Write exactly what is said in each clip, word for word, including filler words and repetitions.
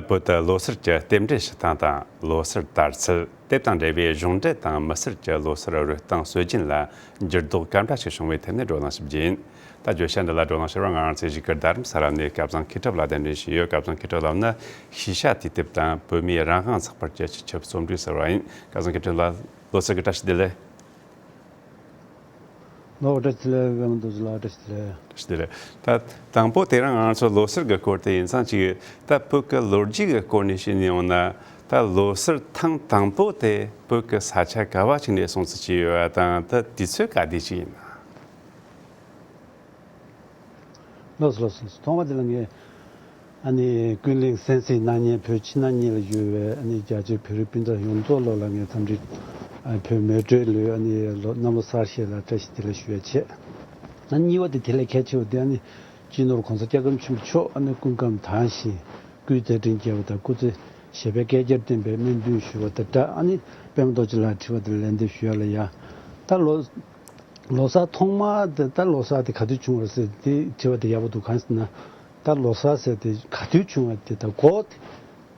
བོད་དུ་ལོ་སར་གྱི་རྟེན་འབྲེལ་ཞུ་སྟངས་དང་ལོ་སར་དར་ཚུལ། དེ་དང་འབྲེལ་བའི་གཞུང་འབྲེལ་དང་མི་སེར་གྱི་ལོ་སར་རོལ་སྟངས་སྲོལ་རྒྱུན་ལ་འགྱུར་ལྡོག་ག་འདྲ་ཞིག་བྱུང་བའི་ཐད་ནས་བགྲོ་གླེང་ཞིག་བགྱིས་ཡིན། ད་བརྗོད་བྱ་འདི་ལ་བགྲོ་གླེང་ཞུ་བར་ང་རང་ཚོའི་གཞིས་སྒར་རྡ་རམ་ས་ལ་ནས་སྐལ་བཟང་མཁས་གྲུབ་ལགས་གདན་འདྲེན་ཞུས་ཡོད། སྐལ་བཟང་མཁས་གྲུབ་ལགས་ནི་ཤེས་བྱ་དུས་དེབ་དང་བོད་མིའི་རང་དབང་ཚགས་པར་གྱི་སྤྱི་ཁྱབ་རྩོམ་སྒྲིག་ཟུར་པ་ཡིན། སྐལ་བཟང་མཁས་གྲུབ་ལགས། ལོ་གསར་གྱི་བཀྲ་ཤིས་བདེ་ལེགས། ལོ་བཀྲ་ཤིས་བདེ་ལེགས། བཀྲ་ཤིས་བདེ་ལེགས། བཀྲ་ཤིས་བདེ་ལེགས། ད་དང་པོ་དེ་རིང་ང་ཚོ་ལོ་གསར་གྱི་སྐོར་དེ་ཡིན་ཙང་ཅིག་ད་བོད་ཀྱི་ལོ་རྒྱུས་ཀྱི་སྐོར་ནས་བཤད་ནས་ཡོང་ན། ད་ལོ་གསར་ཐེངས་དང་པོ་དེ་བོད་ཀྱི་ས་ཆ་ག་བ་ཞིག་ནས་སྲུང་བརྩི་བྱས་ཡོད་པ་དང་། ད་དུས་ཚོད་ག་དུས་ཅིག་ཡིན་ན། ལགས་སོ་ལགས་སོ། ཐོག་མ་དེ་ལ་ངས་ཨ་ནི་ཀུན་གླེང་གསན་གཟིགས་གནང་མཁན་བོད་ཕྱི་ནང་གཉིས་ལ་ཡོད་པའི་ཨ་ནི་རྒྱ་ཆེའི་བོད་རིགས་སྤུན་ཟླ་ཡོངས་རྫོགས་ལོ་ལ་ངས་འཚམས་འདྲི། ཨ་བོད་མེ་སྤྲེལ་ལོའི་ཨ་ནི་ལོ་གནམ་ལོ་གསར་བཞད་ལ་བཀྲ་ཤིས་བདེ་ལེགས་ཞུ་ཡ་བྱས། ཨ་གཉིས་པ་དེ་དེ་ལས་གལ་ཆེ་བ་དེ་ཨ་ནི་སྤྱི་ནོར་༸གོང་ས་༸སྐྱབས་མགོན་ཆེན་པོ་མཆོག་ཨ་ནི་སྐུ་ཁམས་དྭངས་ཤིང་སྐུའི་མཛད་འཕྲིན་རྒྱས་པ་དང་སྐུ་ཚེ་ཞབས་པད་བསྐལ་བརྒྱར་བརྟན་པའི་སྨོན་འདུན་ཞུ་བ་དང་སྦྲགས། ཨ་ནི་པདྨ་རྡོ་རྗེ་ལགས་དྲི་བ་དེར་ལན་འདེབས་ཞུ་ཡ་ལ་ཡ། ད་ལོ་ལོ་གསར་ཐོག་མ་དེ་ད་ལོ་གསར་དེ་ག་དུས་བྱུང་བ་རེད་ཟེར་དེ་དྲི་བ་དེ་ཡག་པོ་འདུག་གང་ཟེར་ན། ད་ལོ་གསར་ཟེར་དེ་ག་དུས་བྱུང་བ་དེ་དང་གོ་དེ་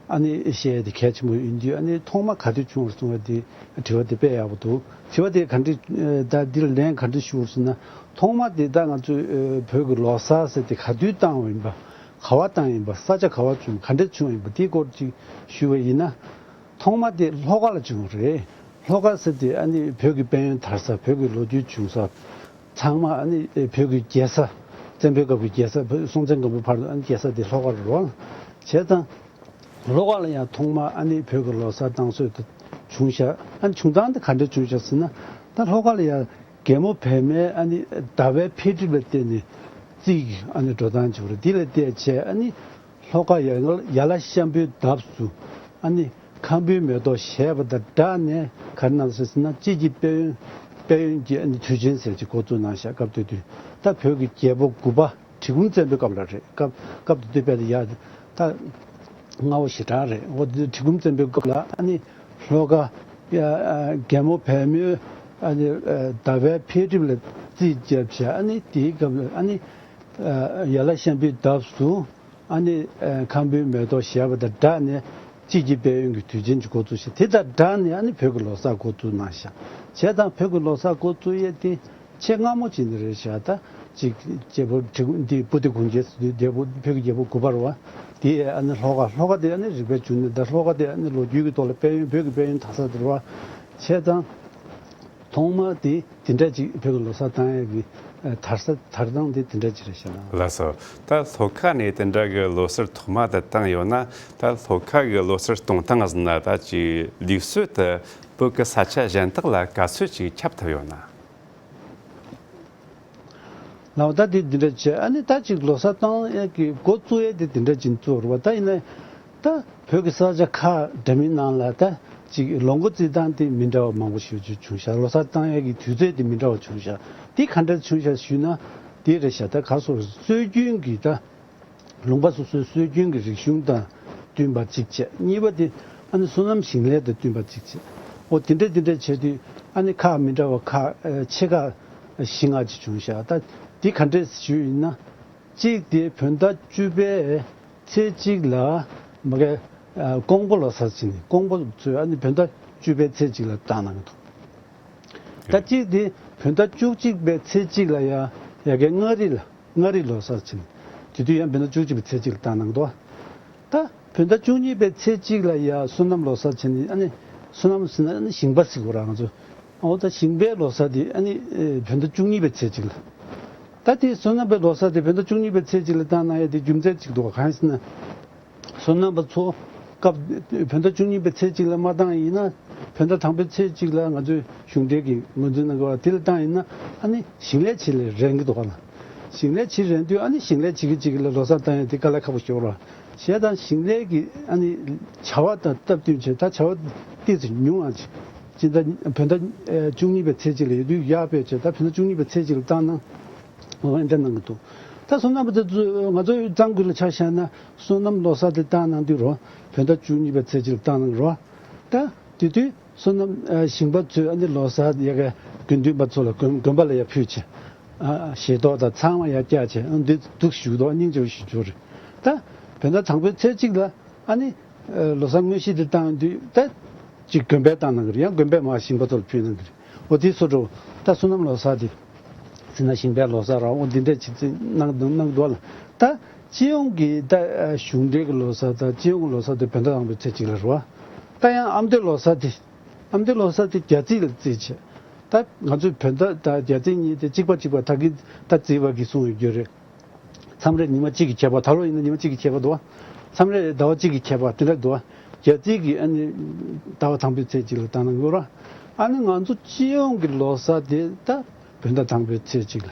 ཨ་ནི་བཤད་ཡ་དེ་གལ་ཆེན་པོ་ཡིན་དུས། ཨ་ནི་ཐོག་མ་ག་དུས་བྱུང་བ་རེད་གསུང་བ་དེ་དྲི་བ་དེ་དཔེ་ཡག་པོ་འདུག་དྲི་བ་དེ་ག་འདྲ་ད་འདིར་ལན་ག་འདྲ་ཞུ་དགོས་ཟེར་ན། ཐོག་མ་དེ་ད་ང་ཚོས་བོད་ཀྱི་ལོ་གསར་ཟེར་དེ་ག་དུས་བཏང་བ་ཡིན་པ། ག་བ་བཏང་ཡིན་པ། ས་ཆ་ག་བ་བྱུང་། ག་འདྲ་བྱུང་ཡིན་པ་དེའི་སྐོར་ཅིག་ཞུ་བ་ཡིན་ན། ཐོག་མ་དེ་ལྷོ་ཁ་ལ་བྱུང་བ་རེད། ལྷོ་ཁ་ཟེར་དེ་ཨ་ནི་བོད་ཀྱི་དཔལ་ཡོན་དར་ས། བོད་ཀྱི་ལོ་རྒྱུས་བྱུང་ས། ཚང་མ་ཨ་ནི་བོད་ཀྱི་རྒྱལ་ས། བཙན་པོའི་སྐབས་ཀྱི་རྒྱལ་ས། བོད་སྲོང་བཙན་སྒམ་པོའི་བར་དུ་ཨ་ནི་རྒྱལ་ས་དེ་ལྷོ་ཁ་རེད་རོ། བྱས་ཙང་ལྷོ་ཁ་ལ་ཡང་ཐོག་མ་ཨ་ནི་བོད་ཀྱི་ལོ་གསར་བཏང་སྲོལ་དེ་བྱུང་ཤག་ཨ་ནི་བྱུང་སྟངས་དེ་ག་འདྲ་བྱུང་ཤག་ཟེར་ན། ད་ལྷོ་ཁ་ལ་ཡང་རྒན་མོ་བལ་མའི་ཨ་ནི་ཟླ་བའི་འཕེལ་འགྲིབ་ལ་བརྟེན་ནས་རྩིས་ཀྱི་ཨ་ནི་འགྲོ་སྟངས་བྱུང་རེད། དེ་ལ་བལྟས་བྱས་ཨ་ནི་ལྷོ་ཁ་ཡ་ཡ་ལ་ཤམ་བུའི་འདབས་སུ་ཨ་ནི་ཁམ་བུའི་མེ་ཏོག་བཞད་པ་དང་སྦྲགས་ནས་ག་རེ་གནང་སོང་ཟེར་ན། དཔྱིད་ཀྱི་དཔལ་ཡོན། དཔལ་ཡོན་གྱི་ཨ་ནི་དུས་ཆེན་ཟེར་ཅིག་འགོ་བཙུགས་གནང་ཤག་སྐབས་དེ་དུས་ད་བོད་ཀྱི་རྒྱལ་པོ་དགུ་པ་གྲི་གུམ་བཙན་པོའི་སྐབས་ལ་རེད། སྐབས་སྐབས་དེ་དུས་དཔེ་དེ་ཡ་ད་སྔ་བོ་ཞེ་དྲག་རེད། འོ་དེ་གྲི་གུམ་བཙན་པོའི་སྐབས་ལ་ཨ་ནི་ལྷོ་ཁ་ཡ་རྒན་མོ་བལ་མོའི་ཨ་ནི་ཟླ་བའི་འཕེལ་འགྲིབ་ལ་རྩིས་བརྒྱབ་བྱས། ཨ་ནི་དེའི་སྐབས་ལ་ཨ་ནི་ཡ་ལ་ཤམ་བུའི་འདབས་སུ་ཨ་ནི་ཁམ་བུའི་མེ་ཏོག་བཞད་པ་དང་སྦྲགས་ནས་དཔྱིད་ཀྱི་དཔལ་ཡོན་གྱི་དུས་ཆེན་གྱི་འགོ་བཙུགས་ཤག་དེ་དང་སྦྲགས་ནས་ཨ་ནི་བོད་ཀྱི་ལོ་གསར་འགོ་བཙུགས་གནང་ཤག་བྱས་ཙང་བོད་ཀྱི་ལོ་གསར་འགོ་བཙུགས་ཡས་དེ་ཆེས་སྔ་མོ་ཅིག་ནས་རེད་ཤག་ད་ཅིག་རྒྱལ་པོ་གྲི་གུམ་འདི་པུ་ཏི་གུང་རྒྱལ་ཟེར་དུས་རྒྱལ་པོ་བོད་ཀྱི་རྒྱལ་པོ་དགུ་པ་རེད་པ། དེ་ཨ་ནི་ལྷོ་ཁ། ལྷོ་ཁ་དེ་ཨ་ནི་རིག་པའི་འབྱུང་གནས། ད་ལྷོ་ཁ་དེ་ཨ་ནི་ལོ་རྒྱུས་ཀྱི་ཐོག་ལ་དཔལ་ཡོན། བོད་ཀྱི་དཔལ་ཡོན་དར་ས་དེ་རེད་པ། བྱས་ཙང་ཐོག་མ་དེ་དེ་འདྲ་ཅིག་བོད་ཀྱི་ལོ་གསར་བཏང་ཡས་ཀྱི་ཨ་དར་ས་དར་སྟངས་དེ་དེ་འདྲ་ཅིག་རེད་ཤག་ལགས་སོ། ད་ལྷོ་ཁ་ནས་དེ་འདྲ་གི་ལོ་གསར་ཐོག་མ་དེ་བཏང་ཡོད་ན། ད་ལྷོ་ཁ་གི་ལོ་གསར་གཏོང་སྟངས་ཟེར་ན། ད་ཅིག་ལུགས་སྲོལ་དེ་བོད་ཀྱི་ས་ཆ་གཞན་དག་ལ་ག་ཚོད་ཅིག་ཁྱབ་ཐུབ་ཡོད་ན། ལགས། ད་དེ་འདི་འདྲ་བྱས། ཨ་ནི་ད་ཅིག་ལོ་གསར་བཏང་ཡས་ཀྱི་འགོ་བཙུགས་ཡས་དེ་དེ་འདྲ་ཅིག་བཙུགས་རེད་པ། ད་ཡིན་ན་ད་བོད་ཀྱི་ས་ཆ་ཁག་འདྲ་མིན་ནང་ལ་ད་ཅིག་ལོ་འགོ་བརྩི་སྟངས་དེ་མི་འདྲ་བ་མང་པོ་ཞེ་པོ་ཅིག་བྱུང་ཤག་ལོ་གསར་བཏང་ཡས་ཀྱི་དུས་ཚོད་དེ་མི་འདྲ་བ་བྱུང་ཤག་དེ་ག་འདྲ་བྱུང་ཤག་ཞུས་ན། དེ་རེད་ཤག་ད་ག་རེ་ཟེར། སྲོལ་རྒྱུན་གྱི་ད་ལུང་པ་སོ་སོའི་སྲོལ་རྒྱུན་གྱི་རིག་གཞུང་དང་བསྟུན་པ་གཅིག་བྱས། གཉིས་པ་དེ་ཨ་ནི་སོ་ནམ་ཞིང་ལས་དང་བསྟུན་པ་གཅིག་བྱས། འོ་དེ་འདྲ་དེ་འདྲ་བྱས་དུས་ཨ་ནི་ཁག་མི་འདྲ་བ་ཁག་ཨ་ཆེ་ཁག་བཞི་ལྔ་ཅིག་བྱུང་ཤག་ད་དེ་ག་འདྲས་ཞུས་ཡིན་ན། གཅིག་དེ་བོད་ཟླ་བཅུ་པའི་ཚེས་གཅིག་ལ་མ་གི་ཨ་ཀོང་པོ་ལོ་གསར་ཟེར་ནས། ཀོང་པོ་ཚོས་ཨ་ནི་བོད་ཟླ་བཅུ་པའི་ཚེས་གཅིག་ལ་བཏང་གནང་གི་འདུག་ད་གཅིག་དེ་བོད་ཟླ་བཅུ་གཅིག་པའི་ཚེས་གཅིག་ལ་ཡ་ཡ་གི་མངའ་རིས་ལ། མངའ་རིས་ལོ་གསར་ཟེར་ནས། དེ་དུས་ཡང་བོད་ཟླ་བཅུ་གཅིག་པའི་ཚེས་གཅིག་ལ་བཏང་གནང་འདུག་ད་བོད་ཟླ་བཅུ་གཉིས་པའི་ཚེས་གཅིག་ལ་ཡ་སོ་ནམ་ལོ་གསར་ཟེར་ནས། ཨ་ནི་སོ་ནམ་ཟེར་ན་ཨ་ནི་ཞིང་པ་ཟེར་དགོས་རེད་ང་ཚོ། འོ་ད་ཞིང་པའི་ལོ་གསར་དེ་ཨ་ནི་ཨེ་བོད་ཟླ་བཅུ་གཉིས་པའི་ཚེས་གཅིག་ལ། ད་དེ་སོ་ནམ་པའི་ལོ་གསར་དེ་བོད་ཟླ་བཅུ་གཉིས་པའི་ཚེས་གཅིག་ལ་བཏང་གནང་ཡ་དེ་རྒྱུ་མཚན་གཅིག་འདུག་གང་ཡིན་ཟེར་ན། སོ་ནམ་པ་ཚོ་སྐབས་བོད་ཟླ་བཅུ་གཉིས་པའི་ཚེས་གཅིག་ལ་མ་བཏང་ཡིན་ན། བོད་ཟླ་དང་པོའི་ཚེས་གཅིག་ལ་ང་ཚོས་གཞུང་འབྲེལ་གྱི་ངོས་འཛིན་གནང་དགོས་པ་དེ་ལ་བཏང་ཡིན་ན། ཨ་ནི་ཞིང་ལས་བྱེད་ལས་རན་གྱི་འདུག་ག་ལ། ཞིང་ལས་བྱེད་རན་དུས་ཨ་ནི་ཞིང་ལས་བྱེད་ཀྱི་ཅིག་ལ་ལོ་གསར་བཏང་ཡ་དེ་དཀའ་ལས་ཁག་པོ་ཞིག་རེད། བྱས་ཙང་ཞིང་ལས་ཀྱི་ཨ་ནི་བྱ་བ་དང་སྟབས་བསྟུན་བྱས། ད་བྱ་བ་ཏོག་ཙམ་ཉུང་བ་ཅིག་སྤྱི་ཟླ་བོད་ཟླ་ཨ་བཅུ་གཉིས་པའི་ཚེས་གཅིག་ལ་ཡོད་དུས་ཡག་པོ་བྱས། ད་བོད་ཟླ་བཅུ་གཉིས་པའི་ཚེས་གཅིག་ལ་བཏང་ན། འོ་འདྲ་གནང་གི་འདུག་ད་སོ་ནམ་པ་དེ་ཚོ་ང་ཚོ་གཙང་ཁུལ་ལ་ཆ་བཞག་ན་སོ་ནམ་ལོ་གསར་དེ་བཏང་གནང་དུས་རོ། བོད་ཟླ་བཅུ་གཉིས་པའི་ཚེས་གཅིག་ལ་བཏང་གནང་རོ། ད་དེ་དུས་སོ་ནམ་ཨ་ཞིང་པ་ཚོས་ཨ་ནི་ལོ་གསར་ཡ་གི་དགེ་འདུན་པ་ཚོ་ལ་དགོན་དགོན་པ་ལ་ཡ་ཕུལ་བྱས། ཨ་ཞལ་ཏོག་དང་ཚང་མ་ཡ་བཀྱག་བྱས། ཨ་འདི་འདུག་བཞུགས་འདུག་སྙིང་རྗེ་པོ་ཞིག་བྱུང་རེད། ད་བོད་ཟླ་དང་པོའི་ཚེས་གཅིག་ལ། ཨ་ནི་ལོ་གསར་དངོས་གཞི་དེ་བཏང་དུས་ད་ཅིག་དགོན་པས་བཏང་གནང་གི་རེད། ཡང་དགོན་པས་མར་ཞིང་པ་ཚོ་ལ་ཕུལ་གནང་གི་རེད། འོ་དེ་སོ་འགྲོ་ད་བསོད་ནམས་ལོ་གསར་དེ་ཟེར་ན་ཞིང་པའི་ལོ་གསར་ར་འོ་འདི་འདྲ་ཅིག་ཅིག་གནང་གནང་གི་འདུག་ལ། ད་སྤྱི་ཡོངས་ཀྱི་ད་གཞུང་འབྲེལ་གྱི་ལོ་གསར་ད་སྤྱི་ཡོངས་ཀྱི་ལོ་གསར་དེ་བོད་ཟླ་དང་པོའི་ཚེས་གཅིག་ལ་རེད་བ། ད་ཡང་ཨ་མདོའི་ལོ་གསར་དེ་ཨ་མདོའི་ལོ་གསར་དེ་རྒྱ་རྩིས་ལ་རྩིས་བྱས། ད་ང་ཚོའི་བོད་ཟླ་དང་རྒྱ་རྩིས་གཉིས་དེ་གཅིག་པ་གཅིག་པ་ད་གིན་ད་རྩིས་པ་གིས་གསུངས་ཡོད་རྒྱུ་རེད། མཚམས་རེ་ཉི་མ་གཅིག་གི་ཁྱད་པར། ད་ལོ་ཡིན་ན་ཉི་མ་གཅིག་གི་ཁྱད་པར་འདུག་བ། མཚམས་རེ་ཟླ་བ་གཅིག་གི་ཁྱད་པར་དེ་འདྲ་འདུག་བ། རྒྱ་རྩིས་ཀྱི་ཨ་ནི་ཟླ་བ་དང་པོའི་ཚེས་གཅིག་ལ་བཏང་གནང་ཡོད་ར། ཨ་ནི་ང་ཚོ་སྤྱི་ཡོངས་ཀྱི་ལོ་གསར་དེ་ད་བོད་ཟླ་དང་པོའི་ཚེས་གཅིག་ལ།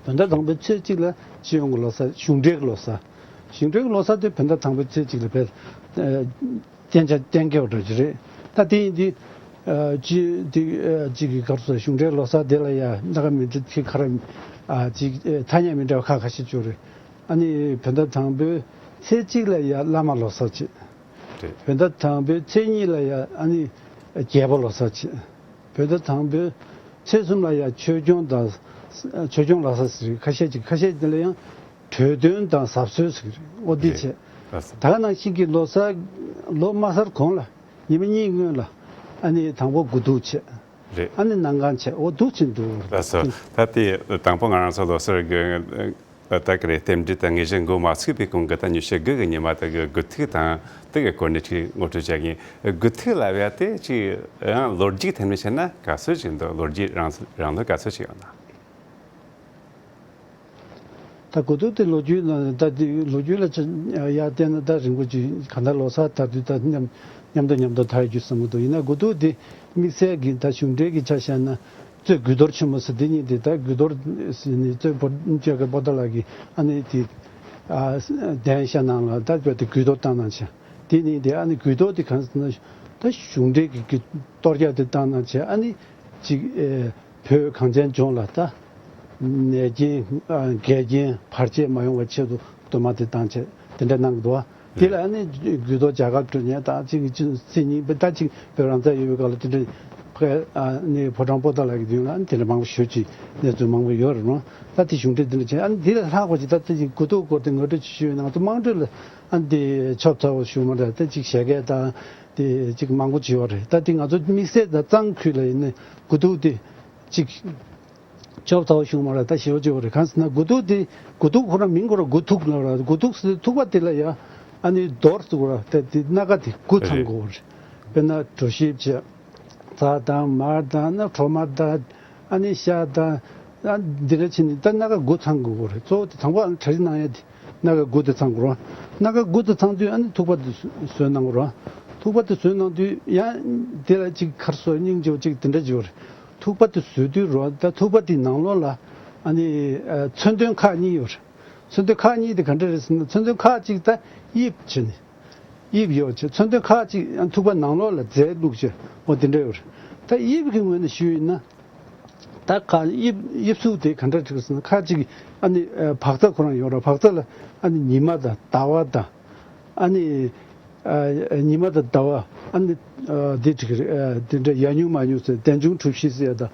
བོད་ཟླ་དང་པོའི་ཚེས་གཅིག་ལ་སྤྱི་ཡོངས་ཀྱི་ལོ་གསར། གཞུང་འབྲེལ་གྱི་ལོ་གསར། གཞུང་འབྲེལ་གྱི་ལོ་གསར་དེ་བོད་ཟླ་དང་པོའི་ཚེས་གཅིག་ལ་བས། གཏན་འཇགས་གཏན་འཁེལ་བ་འདྲ་ཅིག་རེད། ད་དེ་ཡིན་དུས། ཨ་ཅི་དེ་ཨ་ཅིག་གི་སྐབས་སུ་གཞུང་འབྲེལ་ལོ་གསར་དེ་ལ་ཡ་སྣ་ཁ་མི་འདྲ་ཁི་ཁ་ར་ཨ་ཅིག་ཨ་ཐ་སྙད་མི་འདྲ་བ་ཁ་ཁ་ཤས་བྱུང་རེད། ཨ་ནི་བོད་ཟླ་དང་པོའི་ཚེས་གཅིག་ལ་ཡ་བླ་མ་ལོ་གསར་བྱེད། རེད། བོད་ཟླ་དང་པོའི་ཚེས་གཉིས་ལ་ཡ་ཨ་ནི་རྒྱལ་པོ་ལོ་གསར་བྱེད། བོད་ཟླ་དང་པོའི་ཚེས་གསུམ་ལ་ཡ་ཆོས་སྐྱོང་དང་ཆོས་སྐྱོང་ལོ་གསར་ཟེར། ཁ་ཤས་ཅིག་ཁ་ཤས་དེ་ལ་ཡང་གྲོས་སྟོན་དང་གཟབ་གསོལ་ཟེར་གི་རེད། འོ་འདི་རེད། བྱས། ལགས་སོ། ད་ག་ནང་བཞིན་གྱི་ལོ་གསར་ལོ་མ་གསར་གོང་ལ་ཉི་མ་གཉིས་སྔོན་ལ་ཨ་ནི་དང་པོ་དགུ་ཐུག་བྱས། རེད། ཨ་ནི་གནམ་གང་བྱས། འོ་འདུག་ཕྱིན་འདུག་ལགས་སོ། ད་ལྟའི་དང་པོ་ང་རང་ཚོ་ལོ་གསར་གྱི་ད་ག་རེ་རྟེན་འབྲེལ་དང་ངེས་ཤེས་འགོ་མ་ཚུགས་པའི་གོང་གི་ད་ཉི་ཤུ་དགུ་གི་ཉི་མ་དེ་གི་དགུ་ཐུག་དང་དེ་གི་སྐོར་ནས་ཅིག་ངོ་སྤྲོད་བྱ་གི་ཡིན། དགུ་ཐུག་ལབ་ཡ་དེ་ཅིག་ཡང་ལོ་རྒྱུས་ཐད་ནས་བཤད་ན་ག་ཚོད་ཅིག་འདུག་ལོ་རྒྱུས་རང་རང་ལོ་ག་ཚོད་ཅིག་ཡོད་ན། ད་དགུ་ཐུག་དེ་ལོ་རྒྱུས་ལ་ད་དེ་ལོ་རྒྱུས་ལ་ཡར་བལྟས་ན་ད་རིང་པོ་ཅིག་གང་ལྟར་ལོ་གསར་དར་དུས་ད་མཉམ་མཉམ་དུ་མཉམ་དུ་དར་རྒྱུ་བསམ་གྱི་འདུག་ཡིན་ན་དགུ་ཐུག་དེ་དམིགས་བསལ་གྱི་ད་གཞུང་འབྲེལ་གྱི་ཆ་བཞག་ན་གཙོས་གུས་རྡོར་ཆེན་མོ་ཟེར་དེ་གཉིས་དེ། ད་གུས་རྡོར་ཟེར་ནས་གཙོས་བོ་ཆོས་དགེ་པོ་ཏཱ་ལ་གི་ཨ་ནི་དེ་ཨ་གདན་ཤ་ནང་ལ་ད་དཔེ་དེ་གུས་རྡོར་བཏང་གནང་བྱས། དེ་ནི་དེ་ཨ་ནི་གུས་རྡོར་དེ་གང་ཟེར་ན་ད་གཞུང་འབྲེལ་གྱི་གི་གཏོར་རྒྱག་དེ་བཏང་གནང་བྱས། ཨ་ནི་ཅིག་ཨེ། བོད་གངས་ཅན་ལྗོངས་ལ་ད་ནད་རྐྱེན་ཨ་འགལ་རྐྱེན་བར་ཆད་མ་ཡོང་བའི་ཆེད་དུ་གཏོར་མ་དེ་བཏང་བྱས་དེ་འདྲ་གནང་གི་འདུག་བ། དེ་ལ་ཨ་ནི་གུས་རྡོར་རྒྱ་གར་འགྲོ་མཁན་དང་ཅིག་ཅིག་སེམས་ཉིད་པའི་ད་ཅིག་བོད་རང་བཙན་ཡོད་པའི་སྐབས་ལ་དེ་འདྲ་ཕ་ཨ་ནི་ཕོ་བྲང་པོ་ཏཱ་ལ་གི་མདུན་ལ་ཨ་ནི་དེ་འདྲ་མང་པོ་ཞེ་ཅིག་གནས་ཚུལ་མང་པོ་ཡོད་རེད་རུང་། ད་དེ་གཞུང་འབྲེལ་དེ་འདྲ་བྱས། ཨ་ནི་དེ་ལས་ལྷག་པ་ཅིག་ད་དེ་ཅིག་གུས་རྡོར་སྐོར་དེ་ངོ་སྤྲོད་ཅིག་ཞུས་ཡོད་ན་ང་ཚོ་དམངས་ཁྲོད་ལ་ཨ་ནི་དེ་ཆོབ་ཚ་བོ་ཞུ་མ་འདྲ་ད་ཅིག་བཞད་གད་དང་དེ་ཅིག་མང་པོ་ཅིག་ཡོད་རེད། ད་དེ་ང་ཚོ་དམིགས་བསལ་ད་གཙང་ཁུལ་ལ་ཡིན་ན་དགུ་ཐུག་དེ་ཅིག་ཆོབ་ཚ་བོ་ཞུ་མ་ར་ད་ཞེ་པོ་ཅིག་ཡོད་རེད། གང་ཟེར་ན་དགུ་ཐུག་དེ་དགུ་ཐུག་ཁོ་རང་མིང་ཁོ་རང་དགུ་ཐུག་ལ་ར། དགུ་ཐུག་ཟེར་ཐུག་པ་དེ་ལ་ཡ་ཨ་ནི་རྡོར་ཟེར་གོ་ར། ད་དེ་སྣ་ཁ་དེ་དགུ་ཚང་དགོས་རེད། དཔེར་ན་གྲོ་ཞིབ་བྱས། ཚྭ་དང་མར་དང་ན་གྲོ་མ་དང་ཨ་ནི་ཤ་དང་ཨ་འདི་འདྲ་བྱས་ནས་ད་སྣ་ཁ་དགུ་ཚང་དགོས་རེད། གཙོ་བོ་དེ་དང་པོ་ཨ་ནི་གྲ་སྒྲིག་གནང་ཡ་དེ་སྣ་ཁ་དགུ་དེ་ཚང་དགོས་རེད། སྣ་ཁ་དགུ་དེ་ཚང་དུས་ཨ་ནི་ཐུག་པ་དེ་བཟོས་གནང་དགོས་རེད། ཐུག་པ་དེ་བཟོས་གནང་དུས་ཡང་དེ་ལ་ཅིག་ཁར་སོ་སྙིང་རྗེ་བོ་ཅིག་དེ་འདྲ་བྱས་རེད། ཐུག་པ་དེ་བཟོས་དུས་རོ། ད་ཐུག་པ་དེའི་ནང་ལོགས་ལ་ཨ་ནི་ཨ་མཚོན་དོན་ཁག་གཉིས་ཡོད་རེད། མཚོན་དོན་ཁག་གཉིས་དེ་ག་འདྲ་རེད་ཟེར་ན་མཚོན་དོན་ཁག་གཅིག་ད་དབྱིབས་བྱས་ནས། དབྱིབས་ཡོད་བྱས། མཚོན་དོན་ཁག་གཅིག་ཨ་ཐུག་པ་ནང་ལོགས་ལ་རྫས་བླུགས་བྱས་འོ་དེ་འདྲ་ཡོད་རེད། ད་དབྱིབས་ཀྱི་ངོས་ནས་ཞུས་ཡིན་ན། ད་ཁ་དབྱིབས་དབྱིབས་གཟུགས་དེ་ག་འདྲ་ཅིག་ཟེར་ན་ཁ་ཅིག་ཨ་ནི་ཨ་བག་ཚ་ཁོ་རང་ཡོད་རེད། བག་ཚ་ལ་ཨ་ནི་ཉི་མ་དང་ཟླ་བ་དང་། ཨ་ནི་ཨ་ཉི་མ་དང་ཟླ་བ་ཨ་ནི་ཨ་འདི་ཅིག་རེད། ཨ་དེ་འདྲ་ཡང་ཉུང་མང་ཉུང་ཟེར་རྟེན་འབྱུང་གྲུ་བཞི་ཟེར་ཡ་དང་